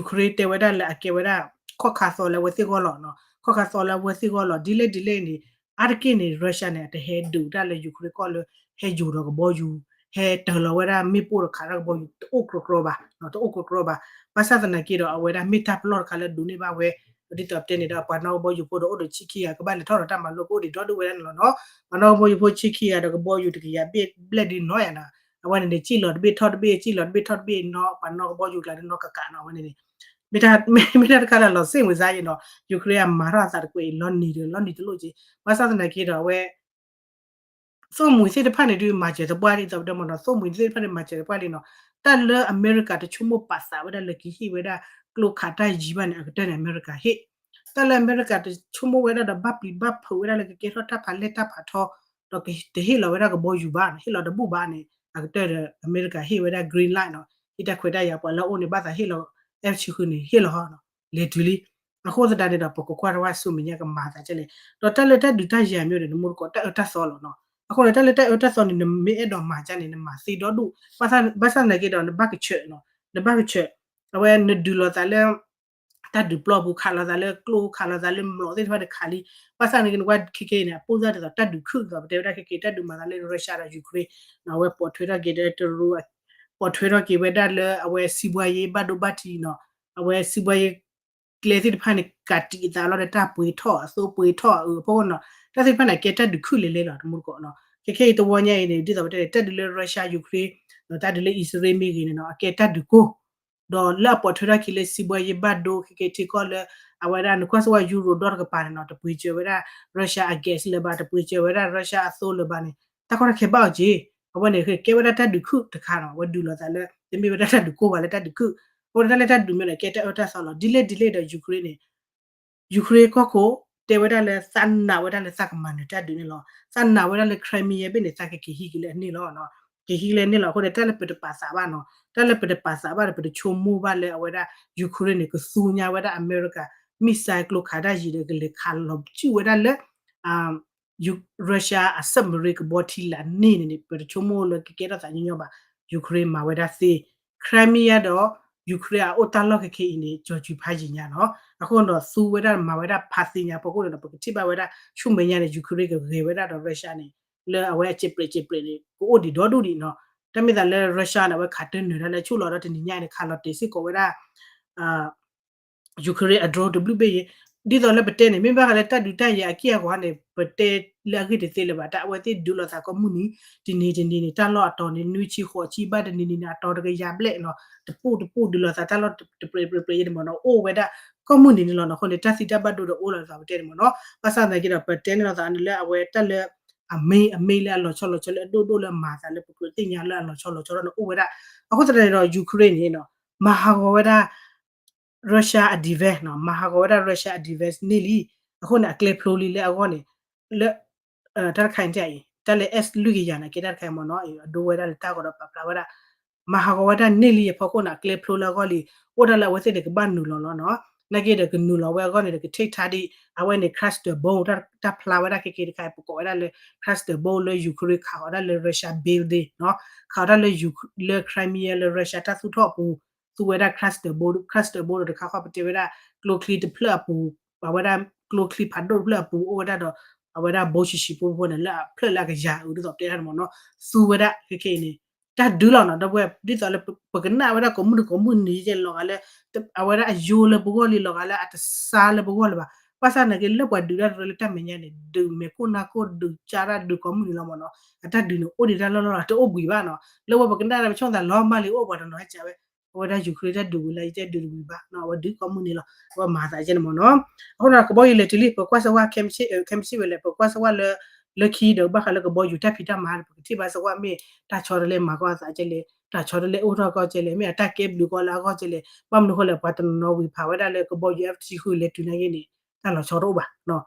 Ukraine တဲဝဲဒၣ်လၢအကဲဝဲဒၣ် ခီၣ်ခါသီလၢအဝဲသ့ၣ်ဂီၢ်လီၤ, ခီၣ်ခါသီလၢအဝဲသ့ၣ်ဂီၢ်လီၤ. ဒ်လဲၣ်ဒ်လဲၣ်န့ၣ် အါတက့ၢ်န့ၣ် Russia န့ၣ် အတဟဲဒုးတၢ်လၢ Ukraine ကီၢ်လၢ ဟဲယိၤဒီးကဘီယူၤ ဟဲတၢၤလီၤဝဲဒၣ်မ့ၣ်ပိၢ်ဒီးခးတၢ်ကဘီယူၤ တအိၣ်ကြီကြီဘၣ်, တအိၣ်ကြီကြီဘၣ်. ဘၣ်ဆၣ်သနာ်က့ဒီး အဝဲဒၣ်မ့ၢ်တၢ်ပလီၢ်တခါလၢဒိးန့ၢ်ဘၣ်ဝဲ ဒ်သိးပတဲန့ၣ်ဒီး ပှၤနီၣ်ကဘီယူၤဖိဒီးအိၣ်ဒီးဆံခံဂၤ ကဘၣ်လဲၤထီၣ်ဒီးတၢ်မၤလိ ကအိၣ်ဒံးဒီဒူၣ်ဝဲဒၣ်န့ၣ်လီၤနီၤ. ပှၤနီၣ်ကဘီယူၤဖိဆံခံဂၤဒီးကဘီယူၤတကယၤဘျဲၣ်ဒုးနီၤယါနီၤ, အဝဲန့ၣ်န့ၣ် စံၣ်လီၤတဘ့ၣ်ထီၣ်တဘ့ၣ် စံၣ်လီၤတဘ့ၣ်ထီၣ်တဘ့ၣ်နီၤ ပှၤနီၣ်ကဘီယူၤကျါန့ၣ်နီၤကကးနီၤ အဝဲန့ၣ်န့ၣ် မ့ၢ်တၢ်တခါလၢလီၤစ့ၣ်ဝံၤစါယဲနီၤ, Ukraine အမၤထီၣ်အသးတကွဲးအံၤ လီၤနံၤဒီးလီၤနံၤတလိၣ်က့, ဘၣ်ဆၣ်သနာ်က့ဒီး အဝဲ သိၣ်မှံၤသ့ၣ်တဖၣ်န့ၣ်ဒုး မၤစၢၤသပှၢ်ဒ်သိးပတဲမ့ၢ်နီၤ, သိၣ်မှံၤသ့ၣ်တဖၣ်န့ၣ် မၤစၢၤသပှၢ်လံနီၤ. တၢ်လၢအမဲရကၤတဆိကမိၣ်ပာ်သးဝဲဒၣ်လၢကဟ့ၣ်ဝဲဒၣ် ကျိခးတၢ်ယံၤဘၣ်န့ၣ် အကတၢၢ်န့ၣ် အမဲရကၤဟ့ၣ်. တၢ်လၢအမဲရကၤတဆိကမိၣ်ဝဲဒၣ်ဒီးဘၣ်ပျံၤဘၣ်ဖုးဝဲဒၣ်လၢကကဲထီၣ်တၢ်ဖးလဲၢ်တၢ်ဖးထီ ဒီးတဟ့ၣ်လီၤဝဲဒၣ်ကဘီယူၤဘၣ်န့ၣ် ဟ့ၣ်လီၤတဘူၣ်ဘၣ်န့ၣ် အကတၢၢ်ဒီး အမဲရကၤဟ့ၣ်ဝဲဒၣ် green light နီၤ, ဟ့ၣ်တၢ်ခွဲးတၢ်ယာ် ပှၤလၢအအိၣ်န့ၣ် ဘၣ်သးဟ့ၣ်လီၤ F ဆံဃုန့ၣ် ဟ့ၣ်လီၤဟီနီၤ, လဲၤတုၤလံ. အဃိသတးန့ၣ်ဒီး ပကကွၢ်တဝၢ်ဆူမဲာ်ညါကမၤသးဒ်လဲၣ်. ဒီးတၢ်လၢတၢ်ဒုးတၢ်ယၤမ့ၢ်ဒီး နမူတကိး တၢ်အၢတၢ်သီလီၤနီၤ. အဃိန့ၣ် တၢ်လၢတၢ်အၢတၢ်သီန့ၣ် နမ့ၢ်အဲၣ်ဒိးမၤဒ်န့ၣ် နမၤသ့ဒီဒူၣ်. ဘၣ်ဆၣ်သနာ်က့ဒီး နဘၣ်ကဆၢးနီၤ, နဘၣ်ကဆၢး, အဝဲနဒုးလိာ်သးလၢ တၢ်ဒုးပျီပူၤ ခးလိာ်သးလၢကျိ ခးလိာ်သးလၢမျိာ်သ့ၣ်တဖၣ်န့ၣ်ခးလံ. ဘၣ်ဆၣ်န့ၣ် နကွၢ်ခဲခဲအံၤန့ၣ် အပိၢ်စၢ်ဒ်သိးတၢ်ဒုးခုၣ်ဒ်သိး ပတဲဝဲဒၣ်ခဲခဲ တၢ်ဒုးမၤသးလၢ Russia ဒီး Ukraine နီၤ, အဝဲပိာ်ထွဲထီၣ်က့ၤဒီးတရူး ပိာ်ထွဲထီၣ်က့ၤဝဲဒၣ်လၢအဝဲစံးဘှါယ့ဘၣ်ဒိဘၣ်ထံးနီၤ, အဝဲစံးဘှါယ့ ကျဲသ့ၣ်တဖၣ်န့ၣ် ကးတံာ်အသးလီၤဒီး တၢ်ပှ့ၤထီၣ်အသိပှ့ၤထီၣ်အအၢအဖီခိၣ်နီၤ, တၢ်သ့ၣ်တဖၣ်န့ၣ် ကဲတၢ်ဒုးခုၣ်လဲၤလဲၤလီၤ တမူတကိးနီၤ. ခဲခဲအံၤတဝီညါအံၤန့ၣ် ဒ်သိးပတဲန့ၣ် တၢ်ဒုးလၢ Russia Ukraine ဒီးတၢ်ဒုးလၢအံၣ်စရ့လးမ့ၢ်ဂ့ၤန့ၣ်နီၤ အကဲတၢ်ဒုးကိၢ် ဒီးလၢအပိာ်ထွဲထီၣ်က့ၤလၢစံးဘှါယ့ဘၣ်ဒိ ခဲကဲထံကီၢ်လၢ အဝဲဒၣ်နကွၢ်စၢ်ဝဲ Europe ဒီတကပၤန့ၣ်နီၤ တပှ့ၤစၢၤဝဲဒၣ် Russia အ gas လၢၤဘၣ် တပှ့ၤစၢၤဝဲဒၣ် Russia အသိလၢၤဘၣ်န့ၣ် တၢ်ကီတၢ်ခဲဘၣ်အီၤက့ၤ, အဝဲန့ၣ်ကဲဝဲဒၣ်တၢ်ဒုးခုၣ်တခါနီၤ, အဝဲဒုးလိာ်သးလၢ တမ့ၢ်ဝဲဒၣ်တၢ်ဒုးကိၢ်ဘၣ်လၢတၢ်ဒုးခုၣ်, အဃိန့ၣ် တၢ်လၢတၢ်ဒုးမ့ၢ်ဒီး ကဲတၢ်အၢတၢ်သီလီၤ. ဒ်လဲၣ်ဒ်လဲၣ်ဒီး Ukraine န့ၣ် Ukraine ကီၢ်ခိၣ် တဲဝဲဒၣ်လၢသးနာ်ဝဲဒၣ်လၢသးကမၤနၢၤတၢ်ဒုးန့ၣ်လီၤ. သးနာ်ဝဲဒၣ်လၢ Crimea ဘ့ၣ်န့ၣ် သးကက့ၤဟံးက့ၤလၢအန့ၣ်လီၤ. က့ၤဟံးလၢအန့ၣ်လီၤ. အဃိန့ၣ် တၢ်လၢပတပာ်သးဘၣ်နီၤ, တၢ်လၢပတပာ်သးဘၣ်ဒီး ပတဆိကမိၣ်ဘၣ်လၢအဝဲဒၣ် Ukraine န့ၣ် ကသူညါဝဲဒၣ်အမဲရကၤ missile ကျိခးတၢ်ယံၤဒီး ကလဲၤခးလီၤစုၣ်ဝဲဒၣ်လၢ Russia အ submarine ကဘီထံလာ်န့ၣ်န့ၣ်န့ၣ် ပတဆိကမိၣ်လၢကကဲထီၣ်သးညီညီဘၣ်. Ukraine မၤဝဲဒၣ်သ့, Crimea ဒီး Ukraine အအိၣ်တၢ်လီၢ်ခဲခဲအံၤန့ၣ် ကၠီၤစုၤဖးယံာ်ညါနီၤ. အဃိဒီးသူဝဲဒၣ်မၤဝဲဒၣ်ဖးသ့ညါအဖီခိၣ်န့ၣ်ဒီး ပကထံၣ်ဘၣ်ဝဲဒၣ် ဆူမဲာ်ညါန့ၣ် Ukraine ကဂဲၤဝဲဒၣ်ဒီး Russia န့ၣ် လၢအဝဲအစဲးပြဲးစဲးပြဲးန့ၣ် ကအိၣ်ဒံးဒီဒူၣ်ဒံးနီၤ. တၢ်မ့ၢ်သးလၢ Russia န့ၣ် အဝဲခးတၢ်နၢၤတၢ်လၢဆူၣ်လီၤဒီးတနံၤညါအံၤန့ၣ် ခးလီၤတဲာ်စ့ၢ်ကီးဝဲဒၣ် Ukraine အ drone တဘျုးဘ့ၣ်ယဲ, ဒ်သိးလၢပတဲန့ၣ် မ့ၢ်ဘၣ်ဃးလၢတၢ်ဒုးတၢ်ယၤအက့ၢ်အဂီၤန့ၣ် ပတဲလၢအဂ့ၢ်တသ့လၢၤဘၣ်. တၢ်အဝဲသ့ၣ်ဒုးလိာ်သးကိးမုၢ်နံၤ တနံၤတနံၤန့ၣ် တၢ်လီၢ်အတီၤန့ၣ် နွံဆံဃိးဆံဘၣ် တနံၤနံၤန့ၣ် အတီၤတကယၤဘျဲၣ်နီၤ, တပိၢ်တပိၢ်ဒုးလိာ်သးတၢ်လီၢ်တပြဲးပြဲးပြဲးယဲန့ၣ်မ့ၢ်နီၤ အိၣ်ဝဲဒၣ်ကိးမုၢ်နံၤန့ၣ်လီၤနီၤ. အဃိန့ၣ် တၢ်သံတၢ်ဘၣ်ဒိဒီးအိၣ်လီၤဒ်သိးပတဲန့ၣ်မ့ၢ်နီၤ. ဘၣ်ဆၣ်သနာ်က့ဒီး ပတဲန့ၢ်လိာ်သးန့ၣ်လၢအဝဲတၢ်လၢ အမ့ၢ်အမ့ၢ်လၢအလီၤဆီလီၤဆီလၢအဒိၣ်ဒိၣ်လၢအမၤသးလၢပကြၢးသ့ၣ်ညါလၢအလီၤဆီလီၤဆီ ဒီးန့ၣ်အိၣ်ဝဲဒၣ်. အဃိသတးန့ၣ်ဒီး Ukraine န့ၣ်နီၤ မၤဟးဂီၤဝဲဒၣ် Russia အ defense နီၤ, မၤဟးဂီၤဝဲဒၣ် Russia အ defense န့ၣ်လံ. အဃိန့ၣ် အကျဲဖျိလံလၢအဂီၢ်န့ၣ် လၢ တၢ်တခါအံၤ တၢ်လၢ S လွံၢ်ကယၤန့ၣ် ကဲတၢ်တခါအံၤမ့ၢ်နီၤ အဒိဝဲဒၣ်လၢတၢ်ဂီၤဒီးပာ်ဖျါဝဲဒၣ် မၤဟးဂီၤဝဲဒၣ်န့ၣ်လံအဖီခိၣ်န့ၣ် အကျဲဖျိလၢအဂီၢ်လံ. အိၣ်ဒၣ်လၢအဝဲသ့ၣ်န့ၣ်ကဘၣ်နုာ်လီၤလီၤနီၤ. နာ်က့ဒီးကနုာ်လီၤဝဲအဂီၢ်န့ၣ်ဒီး က take target အဝဲန့ၣ် cluster bomb တၢ်ဖျါဝဲဒၣ်ခဲက့တခါ ပကိးဝဲဒၣ်လၢ cluster bomb လၢ Ukraine ခးအီၤဒၣ်လၢ Russia building နီၤ, ခးအီၤဒၣ်လၢ လၢ Crimea လၢ Russia တၢ်သူၣ်ထီၣ်အပူၤ သူဝဲဒၣ် cluster bomb, cluster bomb ဒီးတခါဃီပတဲဝဲဒၣ် ကျိချံတဖျၢၣ်အပူၤ, အဝဲဒၣ်ကျိချံဖးဒိၣ်တဖျၢၣ်အပူၤ အိၣ်ဝဲဒၣ်ဒီး အဝဲဒၣ် bomb ဆံးဆံးဖိဖိန့ၣ် လၢအဖျၢၣ်လၢအကယၤအုး ဒ်သိးပတဲတၢ်န့ၣ်မ့ၢ်နီၤ, သူဝဲဒၣ်ခဲက့အံၤန့ၣ် တၢ်ဒုးလီၤနီၤ, ဒီပုၢ်ဝဲၢ် ဒ်သိးလၢပကနၣ်ဝဲဒၣ်ကိးမုၢ်နံၤကိးမုၢ်နံၤကဲလီၤဂာ်လၢ အဝဲဒၣ်အယိလၢပဂီၢ်လံလီၤဂာ်လၢအတဆါလၢပဂီၢ်လၢၤဘၣ်, ဘၣ်ဆၣ်နာ်က့လၢပှၤဒုးတၢ်တရၢလၢတၢ်မဲာ်ညါန့ၣ် ဒုးမဲာ်ကိၢ်နါကိၢ် ဒုးကၢ်တၢ်ဒုးကိးမုၢ်နံၤလီၤမ့ၢ်နီၤ, အတၢ်ဒုးန့ၣ် အိၣ်ဒံးတၢ်လီၢ်လီၢ်လီၤ တအိၣ်ဘှံးဘၣ်နီၤ, လၢဝဲပကနၣ်တၢ်ပဆိကမိၣ်သးလီၤမၢ်လံ အိၣ်ပှၤတနီၤဟဲကးဝဲ အဝဲဒၣ် Ukraine တၢ်ဒုးဝံၤလၢယတဲဒုးတဝံၤဘၣ်နီၤ, အဝဲဒုးကိးမုၢ်နံၤလီၤ, အဝဲမၤသးကဲန့ၣ်မ့ၢ်နီၤ, အဃိဒီးကဘီယူၤလဲၤတုၤလံ ပကွၢ်စၢၤဝဲ ခဲမုၢ်ဆ့ၣ် ခဲမုၢ်ဆ့ၣ်ဝဲလဲၣ် ပကွၢ်စၢၤဝဲလၢ လၢခံဒီးဘၣ်ဃးလၢကဘီယူၤတၢ်ဖံးတၢ်မၤ ပကထံၣ်ဘၣ်စၢၤဝဲမ့ၢ်တၢ်ဆီတလဲမၤကီၢ်အသးကဲလဲၣ်, တၢ်ဆီတလဲအိၣ်ထီၣ်ကီၢ်ကဲလဲၣ်, မ့ၢ်အတၢ်ကဲဘျုးကီၢ်လၢအဂီၢ်ကဲလဲၣ်, ဘၣ်မနုၤဃိလဲၣ် ပှၤတနီၤနီၤဝံၤဖးဝဲဒၣ်လၢကဘီယူၤ F sixteen ဃုလဲၤတုၤနာ်က့န့ၣ် တၢ်လီၤဆီတအိၣ်ဘၣ်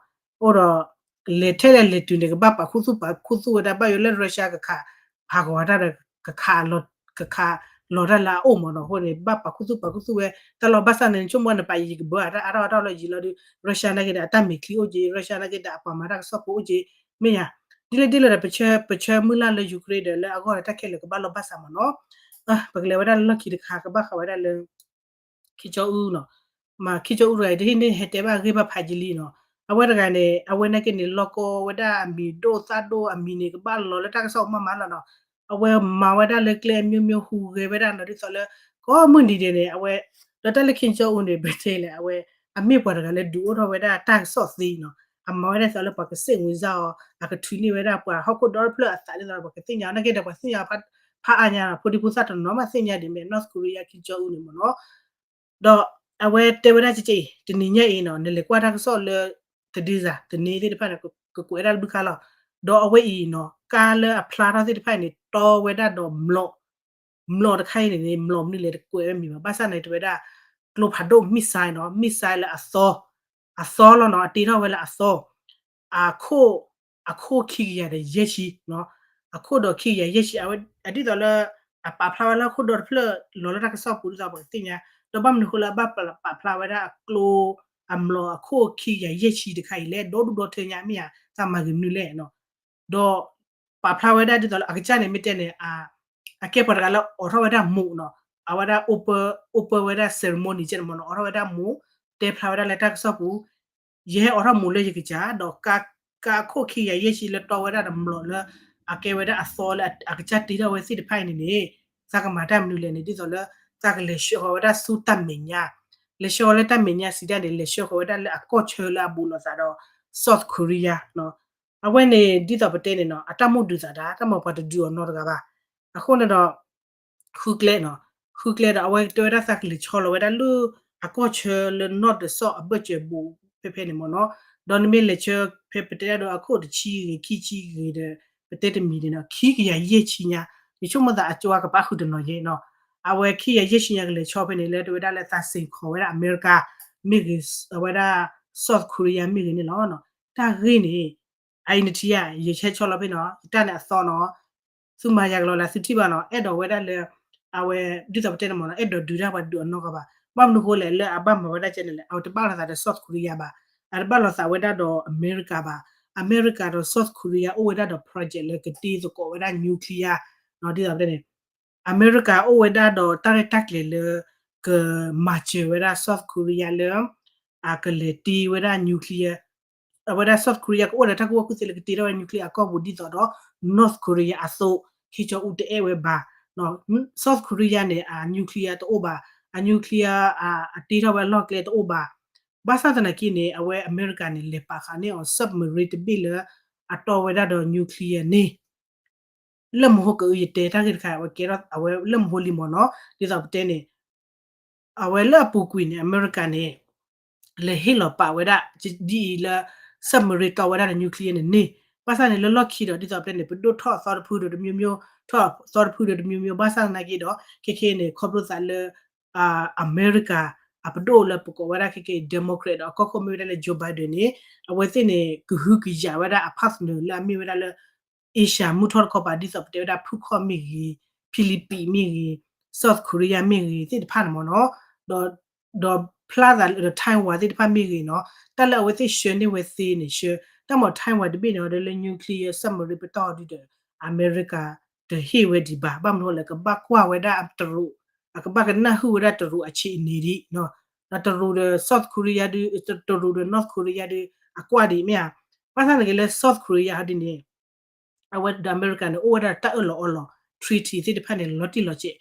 အိၣ်ဒီး လဲၤထဲလဲၤလဲၤတုၤန့ၣ် ကဘၣ်ပာ်ခူသူၣ်ပာ်ခူသူၣ်ဝဲဒၣ် ဘၣ်ယိၣ်လၢ Russia ကခး ဟးဂီၤတၢ်ဒီး ကခးလီၤတၢ်လၢအအိၣ်မ့ၢ်နီၤ, အဃိန့ၣ် ဘၣ်ပာ်ခူသူၣ်ပာ်ခူသူၣ်ဝဲ တၢ်လီၤဘၣ်ဆၣ်န့ၣ် ဆိကမိၣ်နပာ်ယံၤကဘၢအတၢ်အါထီၣ်အါထီၣ်လၢယံၤလီၤဒီး Russia နာ်က့ဒီးအတၢ်မဲာ်ချံအိၣ်က့, Russia နာ်က့ဒီးအပှၤမၤတၢ်ကစီၣ်ဖိအိၣ်က့, မ့ၢ်ယါ, ဒ်လဲၣ်ဒ်လဲၣ်ဒီး ပဆၢမုၢ်လၢ်လၢ Ukraine ဒီးလၢအဂီၢ်ဒီးတၢ်ခဲလၢာ်ကဘၣ်လီၤဘၣ်ဆၣ်မ့ၢ်နီၤ, ပကလဲၤဝဲဒၣ်လၢလီၢ်ခံတခါ ကဘၣ်ဃးဝဲဒၣ်လၢ ခံကၠီအူနီၤ, မ့ၢ်ခံကၠီအူတဂၤအံၤ တဟံးန့ၢ်ဟဲတဲဘၣ်အဂ့ၢ်ဘၣ်ဖးယံာ်လံနီၤ, အဝဲတဂၤန့ၣ် အဝဲနာ်က့န့ၣ် လီၢ်ကီဝဲဒၣ်အမံၤဒိၣ်သၣ်ဒိၣ်အမံၤန့ၣ် ကဘၣ်လီၤလၢတၢ်ကစီၣ်မးမးလီၤနီၤ, အဝဲမၤဝဲဒၣ်လၢကျဲအမျိုးမျိုးဟူးဂဲၤဝဲဒၣ်နီၤ, ဒ်သိးလၢ ကိးမုၢ်နံၤဒဲးန့ၣ် အဝဲ ဒီးတၢ်လၢခံကၠီအူန့ၣ် ပတဲလဲၣ် အဝဲ အမ့ၢ်ပှၤတဂၤလၢဒုးအိၣ်ထီၣ်ဝဲဒၣ်တၢ်ကစီၣ်သ့နီၤ, အမၤဝဲဒၣ်သိးလၢပှၤကစ့ၣ်ဝံၤစၢ်အီၤ အကထုးန့ၢ်ဝဲဒၣ်ပှၤဟီၣ်ခိၣ်ဒီတဖျၢၣ်အသးဒ်သိးဒီးပှၤကသ့ၣ်ညါအီၤ, နာ်က့ဒီးပှၤသ့ၣ်ညါဖးအါညါနီၤ, ဖိဒံဖိသၣ်တနီၤမးသ့ၣ်ညါဒ်မ့ၢ် North Korea ခံကၠီအူန့ၣ်မ့ၢ်နီၤ, ဒီးအဝဲတဲဝဲဒၣ်ကက့ၢ် တနံၤညါအံၤနီၤ နလဲၤကွၢ်တၢ်ကစီၣ်လၢ သဒံစၤ သန့သ့ၣ်တဖၣ်န့ၣ် ကကွဲးဒၣ်တဘျုးခါလီၤ, ဒီးအဝဲအံၤနီၤ ကါလၢအဖျါထီၣ်သ့ၣ်တဖၣ်အံၤန့ၣ် တီဝဲဒၣ်ဒီး မျိာ်တခါအံၤန့ၣ်န့ၣ် မျိာ်မနုၤလဲၣ်တကွဲးဝဲမံၤဘၣ်, ဘၣ်ဆၣ်န့ၣ် တဲဝဲဒၣ် ကျိဖးဒိၣ် missile နီၤ, missile လၢအသီ, အသီလီၤနီၤ, အတ့ထီၣ်ဝဲလၢအသီ, အခိၣ်, အခိၣ်ခံကယၤဒီးယဲၢ်ဆံ, အခိၣ်ဒီးခံကယၤယဲၢ်ဆံ, အဝဲဒ်သိးလၢ အပာ်ဖျါဝဲလၢခိၣ်ဒီတဖျၢၣ်လီၤလၢတၢ်ကစီၣ်ပူၤဒ်သိးပှၤကသ့ၣ်ညါ, ဒီးဘၣ်မနုၤဃိလၢအဘၣ်ပာ်ဖျါဝဲဒၣ်အကျိ အမျိာ်အခိၣ်ခံကယၤယဲၢ်ဆံတခါအံၤလဲၣ်, ဒီဒူၣ်ဒီထၢညါမ့ၢ်ဧါ, သးမၤဂ့ၤမနုၤလဲၣ်နီၤ, ဒီး ပာ်ဖျါဝဲဒၣ်ဒ်သိးလၢအကစၢ်န့ၣ် မ့ၢ်တဲန့ၣ် အကဲပှၤတဂၤလၢအိးထီၣ်ဝဲဒၣ်မျိာ်နီၤ, အဝဲဒၣ် open ဝဲဒၣ် ceremony ကဲန့ၣ်မ့ၢ်နီၤ, အိးထီၣ်ဝဲဒၣ်မျိာ်, တဲဖျါဝဲဒၣ်လၢတၢ်ကစီၣ်ပူၤ, ယဟဲအိးထီၣ်မျိာ်လၢယကစၢ်, ဒီးကါခိၣ်ခံကယၤယဲၢ်ဆံလၢတီဝဲဒၣ်ဒီးမျိာ်လၢ အကဲဝဲဒၣ်အသီလၢအကစၢ်တ့ထီၣ်ဝဲသ့ၣ်တဖၣ်အံၤန့ၣ်န့ၣ်, သးကမၤတၢ်မနုၤလဲၣ်န့ၣ် ဒ်သိးလၢ သးကလဲၤဆှၢဃီၤဝဲဒၣ်ဆူတၢ်မဲာ်ညါ, လဲၤဆှၢဃီၤလၢတၢ်မဲာ်ညါစံးဒ်န့ၣ် လဲၤဆှၢဃီၤဝဲဒၣ်လၢအကီၢ်ဆၢလၢအဘူးလိာ်သးဒီး South Korea နီၤ အဝဲန့ၣ် ဒ်သိးပတဲန့ၣ်နီၤ အတၢ်မိၣ်ဒုးသးတၢ် တၢ်မၤပှၤတဒုးအီၤနီတဂၤဘၣ်. အဃိန့ၣ်ဒီး ဃုကျဲနီၤ, ဃုကျဲဒီး အဝဲတဲဝဲဒၣ်သးကလဲၤဆီလီၤဝဲဒၣ်လၢ အကီၢ်ဆၢလၢနီၢ်ဒီးစီၣ်အဘၢၣ်စၢၤဘူးဖဲဖဲန့ၣ်မ့ၢ်နီၤ, ဒီးနမ့ၢ်လဲၤဆှၢ ဖဲပတဲဒၣ်ဒီးအခိၣ်တဆံဂ့ၤ ခံဆံဂ့ၤဒီး ပတဲတမံၤန့ၣ်နီၤ ခံကယၤယဲၢ်ဆံညါ, ယဆိကမိၣ်သးအကၠိအကပာ်ဃုာ်တနီၤယဲနီၤ, အဝဲခံကယၤယဲၢ်ဆံညါကလဲၤဆီဖဲန့ၣ် လၢတဲဝဲဒၣ်လၢသးစ့ၢ်ကီးဝဲဒၣ်အမဲရကၤ မ့ၢ်ဂ့ၤ အဝဲဒၣ် South Korea မ့ၢ်ဂ့ၤန့ၣ်လီၤ. တၢ်ဂ့ၢ်န့ၣ် အအံၤနထံၣ်ဧါ, ယဆဲးဆီလီၤဖဲနီၤ ယတၢ်န့ၣ်အသီနီၤ, သုမၤယၤကလီၤလၢသုထံၣ်ဘၣ်နီၤ, အဲၣ်ဒိးဝဲဒၣ်လၢ အဝဲ ဒ်သိးပတဲန့ၣ်မ့ၢ်နီၤ အဲၣ်ဒိးဒုးတၢ်ပှၤဒုးအီၤနီတဂၤဘၣ်. ဘၣ်မနုၤဃိလဲၣ် လၢအဘၣ်မၤဝဲဒၣ်ကဲန့ၣ်လဲၣ် အဝဲတဘၣ်လိာ်သးဒီး South Korea ဘၣ်, အတဘၣ်လိာ်သးဝဲဒၣ်ဒီးအမဲရကၤဘၣ်. အမဲရကၤဒီး South Korea အိၣ်ဝဲဒၣ်ဒီး project လၢကတ့သကိးဝဲဒၣ် nuclear နီၤ, ဒ်သိးပတဲန့ၣ် အမဲရကၤအိၣ်ဝဲဒၣ်ဒီးတၢ်ရဲၣ်တၢ်ကျဲၤလၢ ကမၤစၢၤဝဲဒၣ် South Korea လၢ အကလဲၤတ့ဝဲဒၣ် nuclear အဝဲဒၣ် South Korea ကအိၣ်ဒီးတၢ်ကူၣ်ဘၣ်ကူၣ်သ့လၢကတ့ထီၣ်ဝဲ nuclear အကီၢ်ပူၤဒ်သိးဒီး North Korea အသိး, ခံကၠီအူတအဲၣ်ဝဲဘၣ်. South Korea န့ၣ် အ nuclear တအိၣ်ဘၣ်, အ nuclear အတ့ထီၣ်ဝဲအလီၢ်ကျဲတအိၣ်ဘၣ်. ဘၣ်ဆၣ်သနာ်က့န့ၣ် အဝဲအမဲရကၤန့ၣ် လဲၤပာ်ဃာ်န့ၢ်အီၤ submarine တဘ့ၣ်လၢ အတီဝဲဒၣ်ဒီး nuclear န့ၣ် လၢမဟိကအု ယတဲတၢ်ဂ့ၢ်တခါ အဝဲကဲထီၣ်အဝဲလၢမဟိလံမ့ၢ်နီၤ, ဒ်သိးပတဲန့ၣ် အဝဲလၢအပူၤကွံာ်န့ၣ် အမဲရကၤန့ၣ် လဲၤဟ့ၣ်လီၤပာ်ဝဲဒၣ် ဒ်အံၤလၢ submarine တီဝဲဒၣ်ဒီး nuclear န့ၣ်န့ၣ်, ဘၣ်ဆၣ်န့ၣ် လၢလီၢ်ခံဒီး ဒ်သိးပတဲန့ၣ် ပဒိၣ်ထီၣ်အသီတဖုဒီးတမျိုးမျိုး, ထီၣ်အသီတဖုဒီးတမျိုးမျိုး, ဘၣ်ဆၣ်သနာ်က့ဒီး ခဲခဲန့ၣ် ခီဖျိသးလၢ အမဲရကၤ အပဒိၣ်လၢပကိးဝဲဒၣ်ခဲက့ Democrat ဒီးအကီၢ်ခိၣ်မ့ၢ်ဝဲဒၣ်လၢ Joe Biden န့ၣ် အဝဲသ့ၣ်န့ၣ် ကဟုကယာ်ဝဲဒၣ်အ partner လၢအမ့ၢ်ဝဲဒၣ်လၢ Asia မုၢ်ထီၣ်တခီပၤ ဒ်သိးပတဲဝဲဒၣ် ဖုခီၣ်မ့ၢ်ဂ့ၤ, Philippines မ့ၢ်ဂ့ၤ, South Korea မ့ၢ်ဂ့ၤ သ့ၣ်တဖၣ်န့ၣ်မ့ၢ်နီၤ, ဒီး ဒီး ဖျါသးလၢ Taiwan သ့ၣ်တဖၣ်မ့ၢ်ဂ့ၤနီၤ, တၢ်လၢအဝဲသ့ၣ်ဆှၢန့ၢ်ဝဲသ့န့ၣ် ဆှၢ တၢ်မၤ Taiwan တဘ့ၣ်န့ၣ်ဒီးလၢ nuclear submarine ပတီၢ်ဒုဒီး အမဲရကၤတဟ့ၣ်ဝဲဒံးဘၣ်. ဘၣ်မနုၤလဲၣ် ကဘၣ်ကွၢ်ဝဲဒၣ်တရူး, အကဘၣ်ကနၣ်ဟုၣ်ဝဲဒၣ်တရူးအဆံးအနံၤဒံး, ဒီးတရူးဒီး South Korea ဒု တရူးဒီး North Korea ဒု အကွၢ်ဒံးမ့ၢ်ဧါ. ဘၣ်ဆၣ်သနာ်က့လၢ South Korea ဟီဒ်န့ၣ် အဝဲဒီးအမဲရကၤန့ၣ် အိၣ်ဝဲဒၣ်တၢ်အၢၣ်လီၤအီလီၤ treaty သ့ၣ်တဖၣ်န့ၣ် လီၤတံၢ်လီၤဆဲး,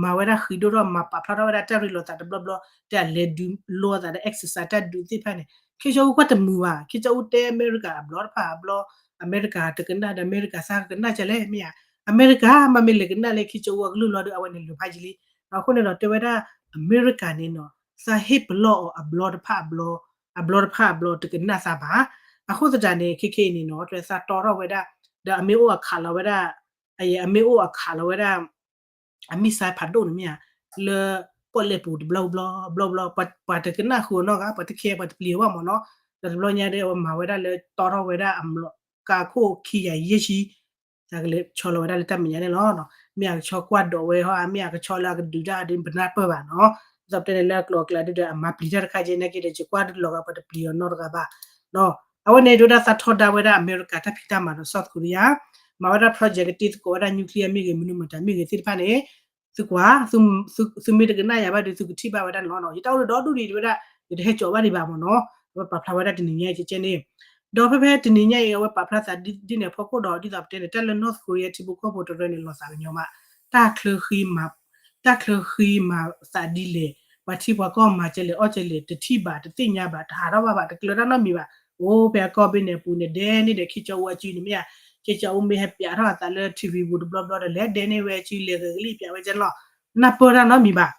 မၤဝဲဒၣ်ဃံးဒိၣ်ထီၣ် မၤပာ်ဖျါထီၣ်ဝဲဒၣ်တၢ်ရ့လိာ်သးတဘျီဘျီ, တၢ်လဲၤဒုးလိသးဒီး exercise တၢ်ဒုးသ့ၣ်တဖၣ်န့ၣ် ခ့ကၠီအူကွၢ်တမုာ်ဘၣ်. ခ့ကၠီအူတဲအမဲရကၤအဘျီတဖၣ်အဘျီ, အမဲရကၤတကနၣ်ဒီး အမဲရကၤသးကနၣ်ကလဲၣ်မ့ၢ်ဧါ. အမဲရကၤမ့မ့ၢ်လဲၤကနၣ်လၢခ့ကၠီအူအကလုၢ်လီၤဒီး အဝဲန့ၣ်လိၤဖးယံာ်လံ. အဃိန့ၣ်ဒီးတဲဝဲဒၣ် အမဲရကၤန့ၣ်နီၤ သးဟ့ၣ်ပလီၢ်အီၤအဘျီတဖၣ်အဘျီ, အဘျီတဖၣ်အဘျီတကနၣ်သးဘၣ်. အဃိသတးန့ၣ် ခဲခဲအံၤန့ၣ်နီၤ တဲသးတီထီၣ်ဝဲဒၣ်, ဒီးအမ့ၢ်အိၣ်အခးလီၤဝဲဒၣ်, အမ့ၢ်အိၣ်အခးလီၤဝဲဒၣ် အ missile ဖးဒိၣ်န့ၣ်မ့ၢ်ဧါ, လၢပီၣ်လဲၣ်ပူၤတဘျီဘျီ, ဘျီဘျီ, ပှၤတကနၣ်ဃုာ်အီၤနီတဂၤ, ပှၤတခဲ ပှၤတပျံၤအီၤဘၣ်မ့ၢ်နီၤ. ဒီးတဘျီညါဒီး အဝဲမၤဝဲဒၣ်လၢတီထီၣ်ဝဲဒၣ်အကါခိၣ်ခံကယၤယဲၢ်ဆံ, သးကလဲၤဆီလီၤဝဲဒၣ်လၢတၢ်မဲာ်ညါန့ၣ်လီၤ. မ့ၢ်အကဆီကွၢ်ဒိးဝဲဟီ, မ့ၢ်အကဆီလၢအကဒုးတၢ်ဒ်ပနၢ်ပၢၢ်ဘၣ်နီၤ. ဒ်သိးပတဲန့ၣ်လၢအကျိၤအကျဲဒုဒီး အမၤပျံၤတၢ်တခါကဲနာ်က့ဒီး ယကွၢ်လီၤဂာ်ပှၤတပျံၤအီၤနီတဂၤဘၣ်. အဝဲန့ၣ်ဒုဒၣ်သးထီဒါဝဲဒၣ်အမဲရကၤတၢ်ဖံးတၢ်မၤဒီး South Korea, မၤဝဲဒၣ် project ကတ့သကိးဝဲဒၣ် nuclear မ့ၢ်ဂ့ၤ မနုၤမတၤမ့ၢ်ဂ့ၤသ့ၣ်တဖၣ်န့ၣ်, သုကွၢ်, သုမ့ၢ်တကနၣ်ယၤဘၣ်ဒီး သုကထံၣ်ဘၣ်ဝဲဒၣ်န့ၣ်လီၤ. ယတၢ်အိၣ်ဒီးဒူၣ်ဒံးဝဲဒၣ်, ယတဟဲကၠီဘၣ်ဒံးဘၣ်မ့ၢ်နီၤ. အဝဲပာ်ဖျါဝဲဒၣ်တနံၤညါအံၤကဲန့ၣ်, ဒီးဖဲဖဲတနံၤညါအံၤ အဝဲပာ်ဖျါသးဒ်န့ၣ်အဖီခိၣ်ဒီး ဒ်သိးပတဲန့ၣ် တၢ်လၢ North Korea ထံဖိကီၢ်ဖိတရၢန့ၣ်လီၤသးကညီၤမး, တၢ်ချၢဃံမၤ, တၢ်ချၢဃံမၤသးဒ်လဲၣ်, ပှၤထံပှၤကီၢ်မၤကလဲၣ်အီၣ်ကလဲၣ် တထံၣ်ဘၣ် တသ့ၣ်ညါဘၣ် တဟးထီၣ်ဘၣ်ဘၣ် တကျၢၤတၢ်နီတမံၤဘၣ်. အိၣ်ဖဲအကီၢ်ဘ့ၣ်န့ၣ်အပူၤန့ၣ် ဒဲန့ၢ်ဒီးခ့ကၠီအူအစုန့ၣ်မ့ၢ်ဧါ, ခ့ကၠီအူမ့ၢ်ဟဲပျးထီၣ်အသးလၢ ထံဝံၤပူၤတဘျီဘျီဒီး လဲၤဒဲန့ၢ်ဝဲအစု လဲၤဂဲၤကလံၣ်ပျးဝဲကဲန့ၣ်လီၤ. နၢ်ပၢၢ်တၢ်နီတမံၤဘၣ်.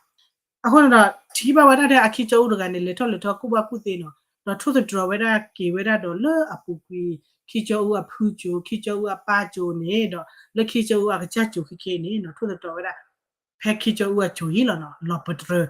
အဃိန့ၣ်ဒီး ထံၣ်ဘၣ်ဝဲဒၣ်ဒီးအခ့ကၠီအူတဂၤန့ၣ် လဲၤထီၣ်လဲၤထီကူၣ်ဘၣ်ကူၣ်သ့နီၤ, ဒီးထိၣ်သတြီၤဝဲဒၣ်က့ၤဝဲဒၣ်ဒီးလၢအပူၤကွံာ် ခ့ကၠီအူအဖုကၠိၤ ခ့ကၠီအူအပၢ်ကၠိၤန့ၣ်ဒီး လၢခ့ကၠီအူအကစၢ်ကၠိၤခဲခဲအံၤန့ၣ်နီၤ ထိၣ်သတြီၤဝဲဒၣ် ဖဲခ့ကၠီအူအကၠိၤအံၤလီၤနီၤ လီၤပတြၢၤ,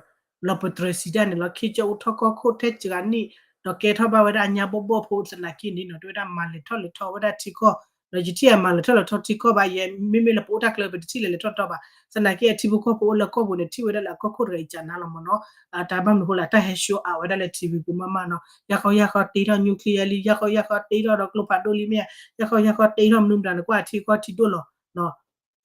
လီၤပတြၢၤစံးတၢ်န့ၣ်လီၤ. ခ့ကၠီအူထီၣ်ကီၢ်ခိၣ်ထဲစှၤနံၣ် ဒီးကဲထီၣ်ဘၣ်ဝဲဒၣ်အညါဘီၣ်ဘီၣ်ဖိသနာ်က့န့ၣ်နီၤ တဲဝဲဒၣ်မၤလဲၤထီၣ်လဲၤထီဝဲဒၣ်ထံကီၢ်, ဒီးယထံၣ်အမၤလဲၤထီၣ်လဲၤထီထံကီၢ်ဘၣ်ယဲ, မ့မ့ၢ်လၢပအိၣ်တၢ်ကျၢၤပတထံၣ်လဲၤလဲၤထီၣ်ထီဘၣ်. သနာ်က့အထံဖိကီၢ်ဖိအိၣ်လၢကီၢ်ပူၤန့ၣ် ထံၣ်ဝဲဒၣ်လၢအကီၢ်ခိၣ်တဂၤအံၤကနါလီၤမ့ၢ်နီၤ. တၢ်ဘၣ်မနုၤဃိလဲၣ် တၢ်ဟဲ show အါဝဲဒၣ်လၢထံဝံၤပူၤမးမးနီၤ, ယၢ်ဃီယၢ်ဃီတ့ထီၣ် nuclear လံ, ယၢ်ဃီယၢ်ဃီတ့ထီၣ်ဒီးကျိဖးဒိၣ်လံမ့ၢ်ဧါ, ယၢ်ဃီယၢ်ဃီတ့ထီၣ်မနုၤမတၤန့ၣ် ကွၢ်အထံကီၢ်ထံဒိၣ်လီၤ.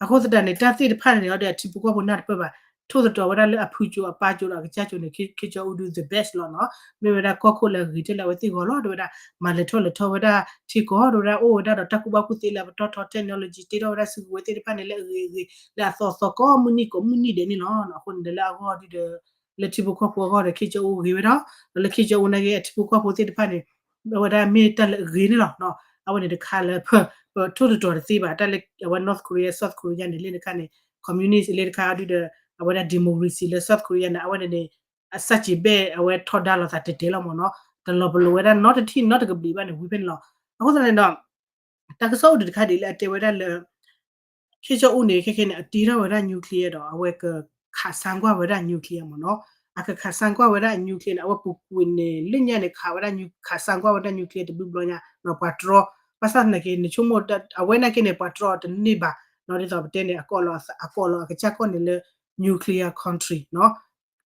အဃိသတးန့ၣ် တၢ်သ့ၣ်တဖၣ်န့ၣ်ဒီးအထံဖိကီၢ်ဖိနၢ်တပၢၢ်ဘၣ်, ထိၣ်သတြီၤဝဲဒၣ်လၢအဖုကၠိၤအပၢ်ကၠိၤဒီးအကစၢ်ကၠိၤန့ၣ် ခ့ကၠီအူဒု the best လီၤနီၤ. မ့ၢ်ဝဲဒၣ်ကီၢ်ခိၣ်လၢအဂ့ၤထဲလၢအဝဲသ့ၣ်ဂီၢ်လီၤ တဲဝဲဒၣ်, မၤလဲၤထီၣ်လဲၤထီဝဲဒၣ်ထံကီၢ် တဲဝဲဒၣ် အိၣ်ဝဲဒၣ်ဒီးတၢ်ကူၣ်ဘၣ်ကူၣ်သ့လၢအပတီၢ်ထီ technology တ့ထီၣ်ဝဲဒၣ်စုကဝဲၤသ့ၣ်တဖၣ်န့ၣ် လၢအဂ့ၤအဂ့ၤ လၢအသီသီကိးမုၢ်နံၤကိးမုၢ်နံၤဒဲးန့ၣ်လီၤ. အဃိန့ၣ်ဒီးလၢအဂီၢ်ဒုဒီး လၢထံဖိကီၢ်ဖိအဂီၢ်ဒီး ခ့ကၠီအူဂ့ၤဝဲဒီး, ဒီးလၢခ့ကၠီအူနာ်က့ အထံဖိကီၢ်ဖိသ့ၣ်တဖၣ်န့ၣ် အဝဲဒၣ်မ့ၢ်တၢ်လၢအဂ့ၤန့ၣ်လီၤ. အဝဲန့ၣ်တခါလၢ ပထိၣ်သတြီၤတသ့ဘၣ် တၢ်လၢအဝဲ North Korea South Korea န့ၣ် လၢနခါန့ၣ် communist လၢတခါဒုဒီး အဝဲဒၣ် democracy လၢ South Korea န့ၣ် အဝဲန့ၣ်န့ၣ် အစၢ်စံးဘၣ်အဝဲထီဒါလိာ်သးတဲာ်တဲာ်လီၤမ့ၢ်နီၤ, တလီၤပလိာ်ဝဲဒၣ်နီတထံၣ်နီတကဘျံးဘၣ်န့ၣ် ဝံၤဖဲန့ၣ်လီၤ. အဃိသတးန့ၣ်ဒီး တၢ်ကစီၣ်အိၣ်ဒံးတခါဒ်လၢအတဲဝဲဒၣ်လၢ ခ့ကၠီအူန့ၣ် ခဲခဲန့ၣ် အတ့ထီၣ်ဝဲဒၣ် nuclear ဒီး အဝဲကခးစၢ်ကွၢ်ဝဲဒၣ် nuclear မ့ၢ်နီၤ, အကခးစၢ်ကွၢ်ဝဲဒၣ် nuclear န့ၣ် အဝဲပူၤကွံာ်န့ၣ် လၢညါန့ၣ် ခးဝဲဒၣ် ခးစၢ်ကွၢ်ဝဲဒၣ် nuclear တဘျုးဘျီညါ ပှၤတြီ, ဘၣ်ဆၣ်သနာ်က့ နဆိကမိၣ် အဝဲနာ်က့န့ၣ် ပှၤတြီတန့ၢ်ဘၣ်, ဒ်သိးပတဲန့ၣ် အကိးလီၤအကစၢ်ကီၢ်န့ၣ်လၢ nuclear country နီၤ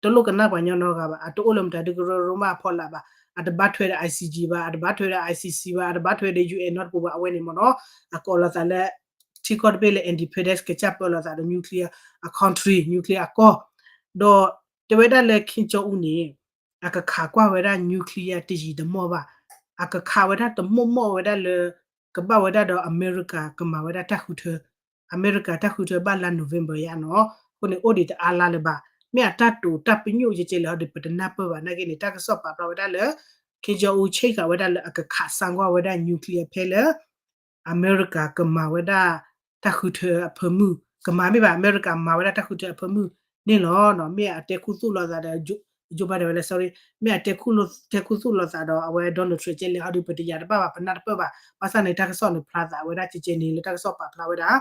တလိၣ်ကနၣ်ပှၤညီနီတဂၤဘၣ်, အတအိၣ်လၢမတၤဒုကရၢရိမ့ၢ်အဖီလာ်ဘၣ်, အတဘၣ်ထွဲဒီး I C J ဘၣ်, အတဘၣ်ထွဲဒီး I C C ဘၣ်, အတဘၣ်ထွဲဒီး U N နီတပူၤဘၣ်, အဝဲန့ၣ်မ့ၢ်နီၤ, အကိးလီၤသးလၢ ထံကီၢ်တဘ့ၣ်လၢ independence ကစၢ်ပၢလီၤသးဒီး nuclear အ country, nuclear အကီၢ်, ဒီးတဲဝဲဒၣ်လၢ ခ့ကၠီအူန့ၣ် အကခးကွၢ်ဝဲဒၣ် nuclear တယံာ်တမီၢ်ဘၣ်, အကခးဝဲဒၣ်တမီၢ်မီၢ်ဝဲဒၣ်လၢ ကဘၣ်ဝဲဒၣ်ဒီးအမဲရကၤကမၤဝဲဒၣ်တၢ်ဃုထၢ, အမဲရကၤတၢ်ဃုထၢဘၣ်လါ November ယါနီၤ, အဃိန့ၣ်အိၣ်ဒံးတအါလါလၢၤဘၣ်, မ့ၢ်အတၢ်တိာ်တၢ်ပညိၣ်ကဲကဲလဲၣ်ဟီဒီး ပတနၢ်ပၢၢ်ဘၣ်နာ်က့န့ၣ် တၢ်ကစီၣ်ပာ်ဖျါဝဲဒၣ်လၢ ခ့ကၠီအူဆဲးဃာ်ဝဲဒၣ်လၢအကခးစၢ်ကွၢ်ဝဲဒၣ် nuclear ဖဲလၢ အမဲရကၤကမၤဝဲဒၣ်တၢ်ဃုထၢအဖၢမုၢ်, ကမၤမ့ၢ်ဘၣ် အမဲရကၤမၤဝဲဒၣ်တၢ်ဃုထၢအဖၢမုၢ်န့ၣ်လီၤ. မ့ၢ်အတဲခူသူၣ်လိာ်သးဒီး Joe Biden ဝဲလၢ sorry, မ့ၢ်အတဲခူ, တဲခူသူၣ်လိာ်သးဒီးအဝဲ Donald Trump ကဲလဲၣ်ဟီဒီး ပတယာ်တဘၣ်ဘၣ် ပနၢ်တပၢၢ်ဘၣ်, ဘၣ်ဆၣ်န့ၣ် တၢ်ကစီၣ်န့ၣ်ဖျါသးဝဲဒၣ်ကဲကဲန့ၣ်လၢတၢ်ကစီၣ်ပာ်ဖျါဝဲဒၣ်,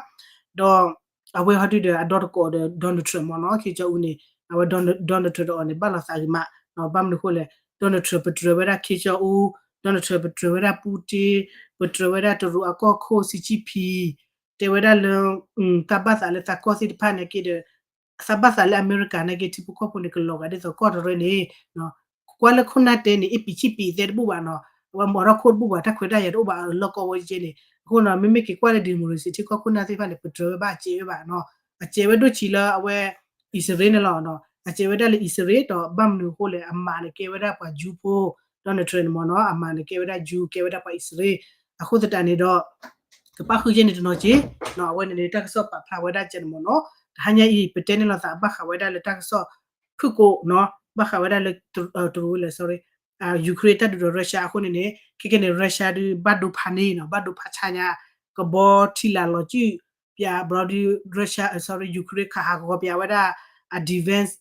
ဒီး အဝဲဟီဒုဒီးအဒီတကိးဒီး Donald Trump မ့ၢ်နီၤ, ခ့ကၠီအူန့ၣ် အဝဲ Donald Trump ဒီးအီၤန့ၣ် ဘၣ်လိာ်သးဂ့ၤမး, ဘၣ်မနုၤအဃိလဲၣ်, Donald Trump ပတြၢၤဝဲဒၣ်ခ့ကၠီအူ, Donald Trump ပတြၢၤဝဲဒၣ် Putin, ပတြၢၤဝဲဒၣ်တရူးအကီၢ်ခိၣ် Xi Jinping, တဲဝဲဒၣ်လၢ သးဘၣ်သးလၢသးကီၢ်သ့ၣ်တဖၣ်နာ်က့ဒီး သးဘၣ်သးလၢအမဲရကၤနာ်က့ ထံဖိကီၢ်ဖိန့ၣ် ကလီၤဂာ်ဒ်သိးကီၢ်တရၢန့ၣ်, ခိ ကွၢ်လၢခိၣ်နၢ်တဲန့ၣ် အပံၤဆံၣ်ပံၤသဲတဘူၣ်ဘၣ်နီၤ, အဝဲမၤထီၣ်ခိၣ်တဘူၣ်ဘၣ် တၢ်ခွဲးတၢ်ယာ်တအိၣ်ဘၣ်အလီၢ်ကီဝဲကဲန့ၣ်, အဃိနီၤ မ့မ့ၢ်က့ၤကွၢ်လၢ democracy ထံကီၢ်ခိၣ်နၢ်သ့ၣ်တဖၣ်န့ၣ် ပတြၢၤဝဲဘၣ်အစဲးဝဲဘၣ်နီၤ, အစဲးဝဲဒိၣ်ဆံးလၢအဝဲ အံၣ်စရ့လးန့ၣ်လီၤနီၤ, အစဲးဝဲဒၣ်လၢအံၣ်စရ့လး ဒီးဘၣ်မနုၤအဃိလဲၣ် အမၤန့ၣ်ကဲဝဲဒၣ်ပှၤ Jew ဖိ Donald Trump န့ၣ်မ့ၢ်နီၤ, အမၤန့ၣ်ကဲဝဲဒၣ် Jew ကဲဝဲဒၣ်ပှၤအံၣ်စရ့လး, အဃိသတးန့ၣ်ဒီး ကဘၣ်ဃုကဲန့ၣ်တနီၤက့ၤ, အဝဲန့ၣ်န့ၣ် တၢ်ကစီၣ်ပာ်ဖျါဝဲဒၣ်ကဲန့ၣ်မ့ၢ်နီၤ, တဟါညါအံၤ ပတဲန့ၢ်လိာ်သးဘၣ်ဃးဝဲဒၣ်လၢတၢ်ကစီၣ်ဖုၣ်ကိာ်နီၤ, ဘၣ်ဃးဝဲဒၣ်လၢ တရူးလၢ sorry, Ukraine တၢ်ဒုးဒီး Russia အဃိန့ၣ်န့ၣ် ခဲကဲန့ၣ် Russia ဒုးဘၣ်ဒိဖးန့ၢ်နီၤ, ဘၣ်ဒိဖးဆါညါ, ကဘီထံလာ်လီၤစုၣ်ပၠး ဘျီဒုး Russia, sorry, Ukraine ခးဟးဂီၤပၠးဝဲဒၣ် အ defense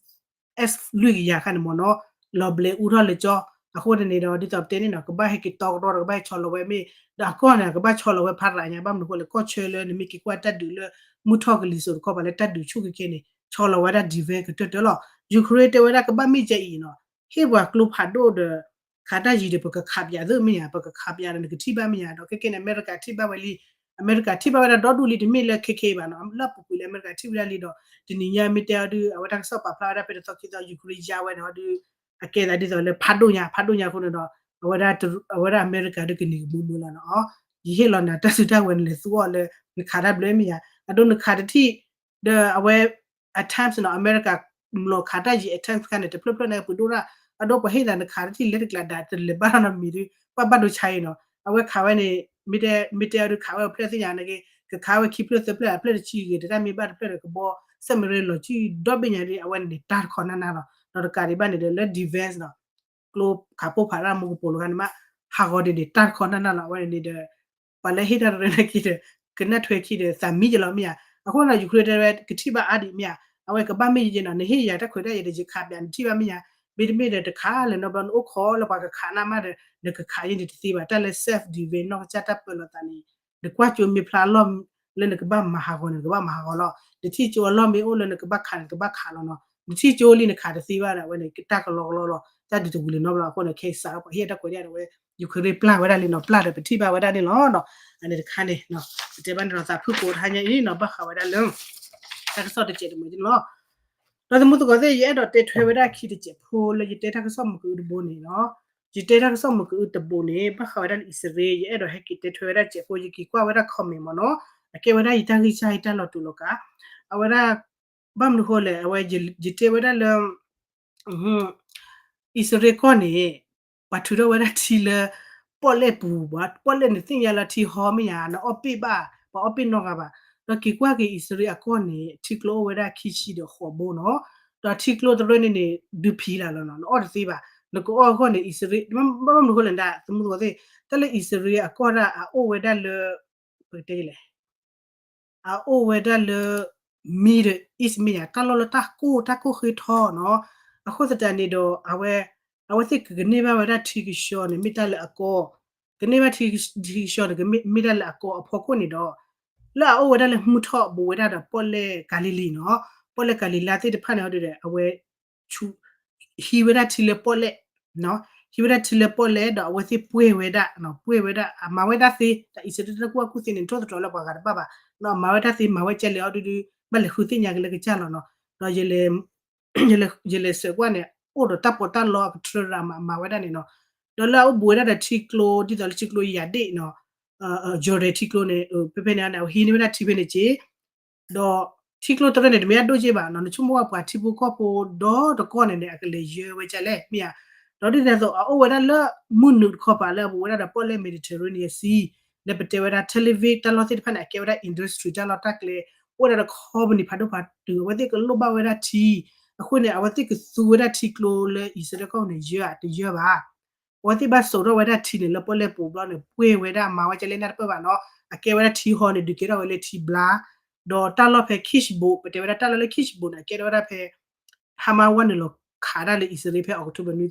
F လွံၢ်ကယၤခါန့ၣ်မ့ၢ်နီၤ, လီၤဘျဲးအူထီၣ်လၢကၠီ, အဃိန့ၣ်န့ၣ်ဒီး ဒ်သိးပတဲန့ၣ်နီၤ ကဘၣ်ဟဲက့ၤတီကရီဒီး ကဘၣ်ဟဲဆီလီၤဝဲမ့ၢ်, ဒီးအကီၢ်န့ၣ် ကဘၣ်ဆီလီၤဝဲဖးရၤညါ ဘၣ်မနုၤအဃိလဲၣ် ကီၢ်ဆၢလၢနမ့ၢ်က့ၤကွၢ်တၢ်ဒုးလၢ မုၢ်ထီၣ်ကလံၤစိးတခီပၤလၢတၢ်ဒုးဆူၣ်ကဲကဲန့ၣ် ဆီလီၤဝဲဒၣ် defense ကတၢၢ်တၢၢ်လီၤ. Ukraine တဲဝဲဒၣ်ကဘၣ်မ့ၢ်ကဲအံၤနီၤ ဟ့ၣ်ပှၤကျိဖးဒိၣ်ဒီး ခးတၢ်ယံၤဒီး ပကခးပၠးသ့ၣ်မ့ၢ်ဧါ, ပကခးပၠးဒီး နကထံၣ်ဘၣ်မ့ၢ်ဧါ, ဒီးခဲကဲန့ၣ် အမဲရကၤထံၣ်ဘၣ်ဝဲလံ, အမဲရကၤထံၣ်ဘၣ်ဝဲဒၣ်ဒီဒူၣ်လံ တမ့ၢ်လၢခဲခဲဘၣ်နီၤ, လၢအပူၤကွံာ်လၢအမဲရကၤထံၣ်ဝဲဒၣ်လံဒီး တနံၤညါမ့ၢ်တဲအီၤဒုး အဝဲတၢ်ကစီၣ်ပာ်ဖျါဝဲဒၣ်ဖဲတသီခံသီ Ukraine ယါဝဲန့ၣ်အီၤဒုး အကဲသးဒ်သိးလၢဖးဒိၣ်ညါ ဖးဒိၣ်ညါအဃိန့ၣ်ဒီး အဝဲဒၣ် အဝဲဒၣ်အမဲရကၤဒုးကန့ၢ်ကမူမူလီၤနီၤ, ယဟ့ၣ်လီၤနၤတၢ်စုတၢ်ဝဲၤ နလဲၤသူအီၤလၢ နခးတၢ်ဘျၢမ့ၢ်ဧါ, အဒိနခးတထံၣ် ဒီးအဝဲ attempt နီၤ အမဲရကၤ လီၤခးတၢ်ယံၤ attempt ခါန့ၣ် တဖျၢၣ်ဖျၢၣ်န့ၣ် ပှ့ၤဒိၣ်တၢ်, အဒိပှၤဟ့ၣ်သးနခးတထံၣ်လဲၤတကျးဒၣ် တလဲၤဘၣ်ထီၣ်နီတမံၤဒုး ဘၣ်ဘၣ်ဒိဆါအံၤနီၤ, အဝဲခးဝဲန့ၣ် မ့ၢ်တဲ မ့ၢ်တဲအီၤဒုးခးဝဲအဖျၢၣ်သ့ၣ်ညါန့ၣ်က့ၤ ကခးဝဲခံဖျၢၣ်သၢဖျၢၣ် အဖျၢၣ်တဆံဂ့ၤ တၢ်မ့ၢ်ဘၣ်တဖျၢၣ်ဒီး ကဘီ submarine လီၤစုၣ်ဒီဘ့ၣ်ညါဒုး အဝဲန့ၣ်န့ၣ် တၢ်တခီနၢ်နၢ်လီၤ, ဒီးတကးဒံးဘၣ်န့ၣ်ဒီး လၢ defense နီၤ ကျိခးပိၢ်ဖးရၣ်မူကပိာ်လိာ်ခါန့ၣ်မး ဟးဂီၤဒ်န့ၣ် တၢ်တခီနၢ်နၢ်လီၤ အဝဲန့ၣ်န့ၣ်ဒီး ပှၤလၢဟ့ၣ်တၢ်တရၢန့ၣ်က့ၤဒီး ကနၣ်ထွဲခံဒီး သးမံယလီၤမ့ၢ်ဧါ, အဃိန့ၣ် Ukraine တဲဝဲ ကထံၣ်ဘၣ်အါဒံးမ့ၢ်ဧါ, အဝဲကဘၣ်မ့ၢ်ယဲနီၤ နဟ့ၣ်ယၤတၢ်ခွဲးတၢ်ယာ်ဒီး ယခးပၠးနထံၣ်ဘၣ်မ့ၢ်ဧါ, မ့တမ့ၢ်ဒီးတခးလဲၣ်နီတဘျီ နအိၣ်ခိးလၢပှၤကခးနၤမးဒီး နကခးယဲန့ၣ်တသ့ဘၣ်, တၢ်လၢ self defense နီၢ်ကစၢ်တၢ်ပၢလီၤသးန့ၣ် နကွၢ်ကၠိမ့ၢ်ဖျါအလီၢ် လၢနကဘၣ်မၤဟးဂီၤန့ၣ် နကဘၣ်မၤဟးဂီၤလီၤ, နထံၣ်ကၠိအလီၢ်မ့ၢ်အိၣ်လၢနကဘၣ်ခးန့ၣ် နကဘၣ်ခးလီၤနီၤ, နထံၣ်ကၠိလံနခးတသ့ဘၣ်ဒီး အဝဲန့ၣ် တၢ်ကလီကလီလီၤ, တၢ်ဒုးတဝံၤလၢၤနီတဘျီ အဃိန့ၣ် ခဲအံၤစးထီၣ်ပှၤဟ့ၣ်တၢ်ခွဲးတၢ်ယာ်ဒီးဝဲ Ukraine ပျၢ်ဝဲဒၣ်လံနီၤ ပျၢ်ဒီးပထံၣ်ဘၣ်ဝဲဒၣ်န့ၣ်လီၤ, အန့ၣ်တခါန့ၣ် ပတဲဘၣ်န့ၣ်လီၤ သးဖုၣ်ကိာ်တဟါညါအံၤနီၤ ဘၣ်ဃးဝဲဒၣ်လၢ တၢ်ကစီၣ်တစဲးတမှဲၤန့ၣ်လီၤ, ဒီးသမူသကိးသ့ၣ် ယအဲၣ်ဒိးတဲထွဲဝဲဒၣ်ခံတစဲးဖိလၢယတဲတၢ်ကစီၣ်မုၢ်ကအုတဘိန့ၣ်နီၤ, ယတဲတၢ်ကစီၣ်မုၢ်ကအုတဘိန့ၣ် ဘၣ်ဃးဝဲဒၣ်လၢအံၣ်စရ့လး ယအဲၣ်ဒိးဟဲက့ၤတဲထွဲဝဲဒၣ်တစဲးဖိ ယက့ၤကွၢ်ဝဲဒၣ် comment မ့ၢ်နီၤ, အကဲဝဲဒၣ်ယတၢ်ဂံၢ်စၢ်ယတၢ်လီၤတူာ်လီၤကာ်, အဝဲဒၣ် ဘၣ်မနုၤဃိလဲၣ် အဝဲ ယတဲဝဲဒၣ်လၢ အံၣ်စရ့လးကီၢ်န့ၣ် ပှၤထုးထီၣ်ဝဲဒၣ်ထံလၢ ပီၣ်လဲၣ်ပူၤဘၣ်, ပီၣ်လဲၣ်နသ့ၣ်ညါလၢထံဟီမ့ၢ်ဧါ, နအီၣ်ပ့ၢ်ဘၣ်, ပှၤအီၣ်ပ့ၢ်နီတဂၤဘၣ်, ဒီးက့ၤကွၢ်က့ၤအံၣ်စရ့လးအကီၢ်န့ၣ် ထံကျိအိၣ်ဝဲဒၣ်ခံဆံဒီးဃိးဘိနီၤ, ဒီးထံကျိတရၢန့ၣ်န့ၣ် ဒုးဖံးလၢ်လီၤနီၤ, နအီၣ်တသ့ဘၣ်, နကအီၣ်အဂီၢ်န့ၣ် အံၣ်စရ့လး ဘၣ်မနုၤဃိလဲၣ်ဒၣ် သမူသကိးသ့ၣ်, တၢ်လၢအံၣ်စရ့လးအကီၢ်ဒၣ်အအိၣ်ဝဲဒၣ်လၢ ပကတဲလဲၣ် အအိၣ်ဝဲဒၣ်လၢ Middle East မ့ၢ်ဧါ, တၢ်လီၢ်လၢတၢ်ကိၢ်တၢ်ကိၢ်ဃ့ထီနီၤ, အဃိသတးန့ၣ်ဒီး အဝဲ အဝဲသ့ၣ်ကကန့ၢ်ဘၣ်ဝဲဒၣ်ထံကဆှီန့ၣ် မ့ၢ်တၢ်လၢအကီ, ကန့ၢ်ဘၣ်ထံ ထံကဆှီန့ၣ် ကမ့ၢ် မ့ၢ်တၢ်လၢအကီအဖီခိၣ်န့ၣ်ဒီး လၢအအိၣ်ဝဲဒၣ်လၢမုၢ်ထီၣ်ဘူးဝဲဒၣ်ဒီးပီၣ်လဲၣ်ကၤလံၤလံၤနီၤ, ပီၣ်လဲၣ်ကၤလံၤလါသ့ၣ်တဖၣ်န့ၣ်ဒီး အဝဲ ဟံးဝဲဒၣ်ထံလၢပီၣ်လဲၣ်, ဟံးဝဲဒၣ်ထံလၢပီၣ်လဲၣ်ဒီးအဝဲသ့ၣ်ပှဲၢ်ဝဲဒၣ်, ပှဲၢ်ဝဲဒၣ် အမၤဝဲဒၣ်သ့, တၢ်အံၣ်စရ့လးတၢ်ကူၣ်ဘၣ်ကူၣ်သ့န့ၣ် ထိၣ်သတြီၤလၢပှၤဂၤတဘၣ်ဘၣ်, အမၤဝဲဒၣ်သ့ မၤဝဲကဲလဲၣ်အီၤဒုဒု ဘၣ်လဲၤဃုသ့ၣ်ညါက့ၤလၢကစၢ်လီၤနီၤ, ဒီး ယလဲၤဆှၢကွၢ်န့ၣ် အိၣ်ဒီးတၢ်ပီးတၢ်လီအကထြၢရၤမၤဝဲဒၣ်န့ၣ်နီၤ, ဒီးလၢအအိၣ်ဘူးဝဲဒၣ်ဒီးထံကျိ ဒ်သိးလၢထံကျိယၤဒ့ၣ်နီၤ Jordan ထံကျိန့ၣ် ဖဲဖဲန့ၣ်န့ၣ် အဟံးန့ၢ်ဝဲဒၣ်ထံဖဲန့ၣ်က့ၤ ဒီးထံကျိတရၢန့ၣ် တမ့ၢ်အဒိၣ်က့ဘၣ်နီၤ, နဆိကမိၣ်ဝဲပှၤထံဖိကီၢ်ဖိဒီတကီၢ်န့ၣ်န့ၣ် အကလဲၤယၢဝဲကလဲၣ် မ့ၢ်ဧါ, ဒီးဒ်န့ၣ်အသိး အအိၣ်ဝဲဒၣ်လၢမုၢ်နုာ်တခီပၤလၢအဘူးဝဲဒၣ်ဒီးပီၣ်လဲၣ် Mediterranean Sea လၢပတဲဝဲဒၣ် Tel Aviv တၢ်လီၢ်သ့ၣ်တဖၣ်န့ၣ် အကဲဝဲဒၣ် industry တၢ်လီၢ်တၢ်ကျဲ, အိၣ်ဝဲဒၣ်ဒီး company ဖးဒိၣ်ဖးတုၤ အဝဲသ့ၣ်ကလိၣ်ဘၣ်ဝဲဒၣ်ထံ, အဃိန့ၣ် အဝဲသ့ၣ်ကသူဝဲဒၣ်ထံကျိလၢအံၣ်စရ့လးကီၢ်န့ၣ် ယၢဧါ တယၢဘၣ် အဝဲသ့ၣ်ဘၣ်စိာ်ထီၣ်ဝဲဒၣ်ထံန့ၣ် လၢပီၣ်လဲၣ်ပူၤဘျီန့ၣ် ပှဲၢ်ဝဲဒၣ် မၤဝဲကဲလဲၣ်နၢ်တပၢၢ်ဘၣ်နီၤ, အကဲဝဲဒၣ်ထံဟီန့ၣ် ဒုးကဲထီၣ်ဝဲလၢထံဘျါ, ဒီးတၢ်လီၢ်ဖဲ Kibbutz ပတဲဝဲဒၣ်တၢ်လီၢ်လၢ Kibbutz န့ၣ် အကဲထီၣ်ဝဲဒၣ်ဖဲ ဟါမးဝဲနုာ်လီၤခးဒၣ်လၢအံၣ်စရ့လးဖဲ October နွံသီ,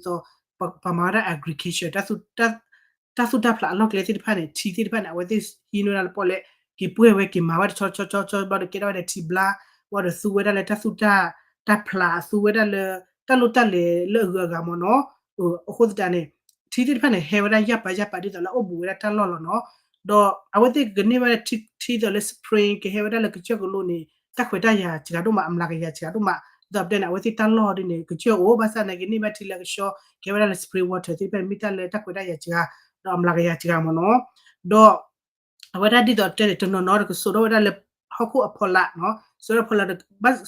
ပှၤမၤဝဲဒၣ် agriculture တၢ်သူၣ်တၢ်ဖျးအလီၢ်ကျဲသ့ၣ်တဖၣ်န့ၣ် ထံသ့ၣ်တဖၣ်န့ၣ် အဝဲသ့ၣ်ဟံးန့ၢ်ဝဲဒၣ်လၢပီၣ်လဲၣ် က့ၤပှဲၢ်ဝဲက့ၤမၤဝဲတဆီဆီဆီဆီဘျီဒီးကဲထီၣ်ဝဲဒၣ်ထံဘျါ, ဝံၤဒီးသူဝဲဒၣ်လၢတၢ်သူၣ်တၢ် တၢ်ဖျး သူဝဲဒၣ်လၢ တၢ်လိၣ်တၢ်လဲၤလၢအဂုၤအဂၤမ့ၢ်နီၤ, အဃိသတးန့ၣ် ထံသ့ၣ်တဖၣ်န့ၣ် ဟဲဝဲဒၣ်ယၢ်ပၤယၢ်ပၤဒ်သိးလၢအအိၣ်ဘူးဝဲဒၣ်တၢ်လီၢ်လီၤနီၤ, ဒီးအဝဲသ့ၣ်ကကန့ၢ်ဝဲဒၣ်ထံသိးလၢ spring ကဟဲဝဲဒၣ်လၢကစၢၢ်ကလိန့ၣ် တၢ်ခွဲးတၢ်ယာ်စှၤဒိၣ်မး အမျးကယၤစှၤဒိၣ်မး, ဒ်သိးပတဲန့ၣ် အဝဲသ့ၣ်တၢ်လီၢ်ဒ်န့ၣ် ကစၢၢ်အိၣ် ဘၣ်ဆၣ်သနာ်က့န့ၢ်ဘၣ်ထံလၢကဆှီ ကဲဝဲဒၣ်လၢ spring water သ့ၣ်တဖၣ်န့ၣ် မ့ၢ်တၢ်လၢတၢ်ခွဲးတၢ်ယာ်စှၤ ဒီးအမျးကယၤစှၤမ့ၢ်နီၤ. ဒီး အဝဲဒၣ်ဒ်သိးတဲန့ၣ် တနီၤနီၤတကစိာ်ထီၣ်ဝဲဒၣ်လၢ ဟီၣ်ခိၣ်အဖီလာ်နီၤ, စိာ်ထီၣ်ဖီလာ်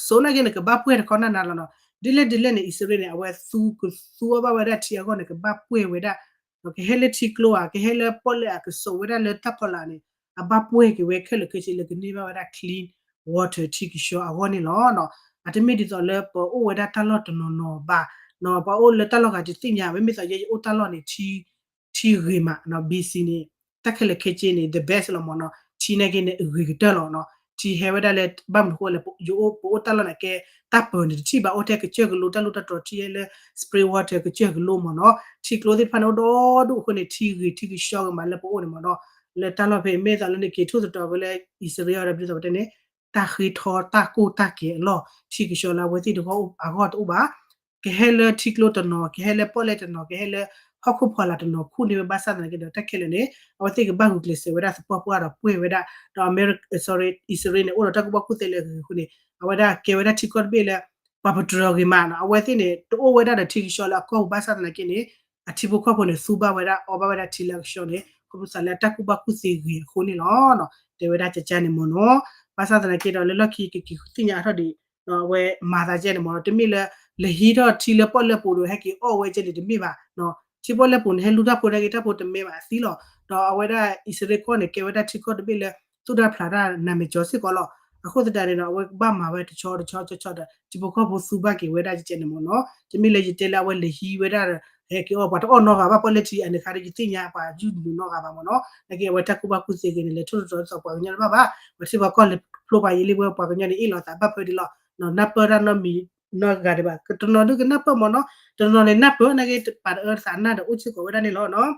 စိာ်နာ်က့န့ၣ် ကဘၣ်ပှဲၢ်တခီနၢ်နၢ်လီၤနီၤ. ဒ်လဲၣ်ဒ်လဲၣ်န့ၣ် အံၣ်စရ့လးန့ၣ် အဝဲသူကသူအီၣ်ဘၣ်ဝဲဒၣ်ထံအဂီၢ်န့ၣ် ကဘၣ်ပှဲၢ်ဝဲဒၣ် ကဟဲလၢထံကျိဧါ ကဟဲလၢပီၣ်လဲၣ်အကစိာ်ဝဲဒၣ်လၢတၢ်ဖီလာ်န့ၣ် အဘၣ်ပှဲၢ်က့ၤဝဲခဲလၢာ်ခဲဆ့လၢကန့ၢ်ဘၣ်ဝဲဒၣ် clean water ထံကဆှီအဂီၢ်န့ၣ်လီၤ. အတမ့ၢ်ဒ်သိးလၢပအိၣ်ဝဲဒၣ်တၢ်လီၢ်တနီၤနီၤဘၣ်, ပှၤအိၣ်လၢတၢ်လီၢ်ဂၤတသ့ၣ်ညါ မ့မ့ၢ်သိးယဲယအိၣ်တၢ်လီၢ်န့ၣ် ထံဂ့ၤမးနီၤ B C န့ၣ် တၢ်ခဲလၢာ်ခဲဆ့န့ၣ် the best လီၤမ့ၢ်နီၤ, ထံနာ်က့န့ၣ် အဂ့ၤကတၢၢ်လီၤနီၤ, ထံဟဲဝဲဒၣ်လၢ ဘၣ်မနုၤဃိလဲၣ် ယအိၣ်ပအိၣ်တၢ်လီၢ်န့ၣ်ကဲ တၢ်ပၢၤန့ၣ်တထံၣ်ဘၣ် အိၣ်ထဲကစၢၢ်ကလိ တၢ်လိၣ်တၢ်တြီၤထံဟဲလၢ spring water ကစၢၢ်ကလိမ့ၢ်နီၤ, ထံကျိသ့ၣ်တဖၣ်န့ၣ် အိၣ်ဒီဒူၣ်အဃိန့ၣ် ထံဂ့ၤထံကဆှီဂ့ၤမးလၢပအိၣ်န့ၣ်မ့ၢ်နီၤ, လၢတၢ်လီၢ်ဖဲအံၤ မ့ၢ်သိးလၢနက့ၤထိၣ်သတြီၤဝဲလၢ အံၣ်စရ့လးဒီး ဒ်သိးပတဲန့ၣ် တၢ်ဃ့ထီတၢ်ကိၢ်တၢ်ကဲၤအလီၢ် ထံကဆှီလၢအဝဲသ့ၣ်တဂီၢ်အဂီၢ်တအိၣ်ဘၣ် ကဟဲလၢထံကျိတနီၤ ကဟဲလၢပီၣ်လဲၣ်တနီၤ ကဟဲလၢဟီၣ်ခိၣ်ဖီလာ်တနီၤ ခူၣ်န့ၢ်ဝဲဘၣ်ဆၣ်သနာ်က့ဒီး တၢ်ခဲလၢာ်န့ၣ် အဝဲသ့ၣ်ကဘၣ်ဂုာ်ကျဲးစၢးဝဲဒၣ်သပှၢ်ပှၢ်ဒီးပှဲၢ်ဝဲဒၣ် ဒီး sorry အံၣ်စရ့လးန့ၣ် အိၣ်ဒီးတၢ်ကူၣ်ဘၣ်ကူၣ်သ့လၢအဂ့ၤအဃိန့ၣ် အဝဲဒၣ်ကဲဝဲဒၣ်ထံကီၢ်တဘ့ၣ်လၢ ပှၤပတြၢၤဂ့ၤမးနီၤ, အဝဲသ့ၣ်န့ၣ် တအိၣ်ဝဲဒၣ်ဒီးထံကဆှီလၢအကီၢ်ပူၤဘၣ်ဆၣ်သနာ်က့န့ၣ် အထံဖိကီၢ်ဖိန့ၣ် သူဘၣ်ဝဲဒၣ်အီဘၣ်ဝဲဒၣ်ထံလၢအကဆှီန့ၣ် ခီဖျိသးလၢအတၢ်ကူၣ်ဘၣ်ကူၣ်သ့ဂ့ၤအဃိန့ၣ်လီၤ. တဲဝဲဒၣ်ကကါန့ၣ်မ့ၢ်နီၤ, ဘၣ်ဆၣ်သနာ်က့ဒီး လၢလီၢ်ခံကက့ၤသ့ၣ်ညါအါထီၣ်ဒံး အဝဲမၤသးကဲန့ၣ်မ့ၢ်နီၤ, တမ့ၢ်လၢ လဲၤဟံးထီၣ်ထံလၢပီၣ်လဲၣ်ပူၤဒီး ဟဲက့ၤအီၣ်ဝဲကဲန့ၣ်တမ့ၢ်ဘၣ်, ထံပီၣ်လဲၣ်ပူၤန့ၣ် ဟဲလူတၢ်ဖိနာ်က့ တၢ်ဖိတမ့ၢ်ဘၣ်အသံလီၤ, ဒီးအဝဲဒၣ်အံၣ်စရ့လးကီၢ်န့ၣ် ကဲဝဲဒၣ်ထံကီၢ်တဘ့ၣ်လၢ သူၣ်တၢ်ဖျးတၢ်နးမဲာ်ကၠီစ့ၢ်ကီးလီၤ. အဃိသတးန့ၣ်ဒီး အဝဲကဘၣ်မၤဝဲတဆီတဆီတဆီတဆီဒီး ထံဖိကီၢ်ဖိသူဘၣ်က့ၤဝဲဒၣ်ကဲန့ၣ်မ့ၢ်နီၤ, တမ့ၢ်လၢယတဲလၢအဝဲလဲၤဟံးဝဲဒၣ်ဒီး ဟဲက့ၤအီၣ် ပှၤတအီၣ်နီတဂၤဘၣ် ပီၣ်လဲၣ်ထံအန့ၣ်ခါဒီး ယသ့ၣ်ညါပှၤယုၢ်နုာ်နီတဂၤဘၣ်မ့ၢ်နီၤ, နာ်က့အဝဲတၢ်ကူၣ်ဘၣ်ကူၣ်သ့ဂ့ၤန့ၣ် လဲၤထိၣ်သတြီၤဒ်သိးပှၤကညီတဘၣ်ဘၣ်, ပှၤထံပှၤကီၢ်လဲၤဖျိပှၤယံာ်လံ ပဝဲပှၤကညီန့ၣ်အ့ၣ်လိာ်သးဘၣ်ဖဲဒ်လီၤ, နၢ်ပၢၢ်တၢ်နီတမံၤနီတဂၤဒံးဘၣ်, တနီၤဒုးကနၢ်ပၢၢ်မ့ၢ်နီၤ, တနီၤန့ၣ်နၢ်ပၢၢ်နာ်က့ ပာ်တအၢတသးနၢ်ဒီးအိၣ်စ့ၢ်ကီးဝဲဒၣ်န့ၣ်လီၤနီၤ.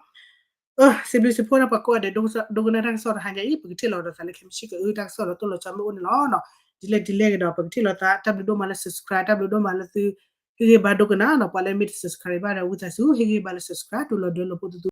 စံးဘျုးစံးဖှိၣ်ဒၣ်ပှၤကိးဂၤဒဲး ဒိကနၣ်တၢ်ကစီၣ်တဟါညါအံၤ ပကထံၣ်လိာ်ဒီးသးလၢခံမုၢ်ဆ့ၣ်ကအုၣ်တၢ်ကစီၣ်ဒီးသိၣ်လိာ်ဆီမ့ၢ်အိၣ်န့ၣ်လီၤ. ဒ်လဲၣ်ဒ်လဲၣ်ကဒီး ပကထံၣ်လိာ်သး တၢ်ဘျုးဒိၣ်မးလၢ subscribe တၢ်ဘျုးဒိၣ်မးလၢသု ဟ့ၣ်ဂံၢ်ဘါဒိကနၣ်နီၤ, ပှၤလၢမ့ၢ်တ subscribe ဘၣ်ဒီးဝံသးစူၤ ဟ့ၣ်ဂံၢ်ဘါလၢ subscribe တူၢ်လိာ်ဒၢလိာ်ဖိသုသု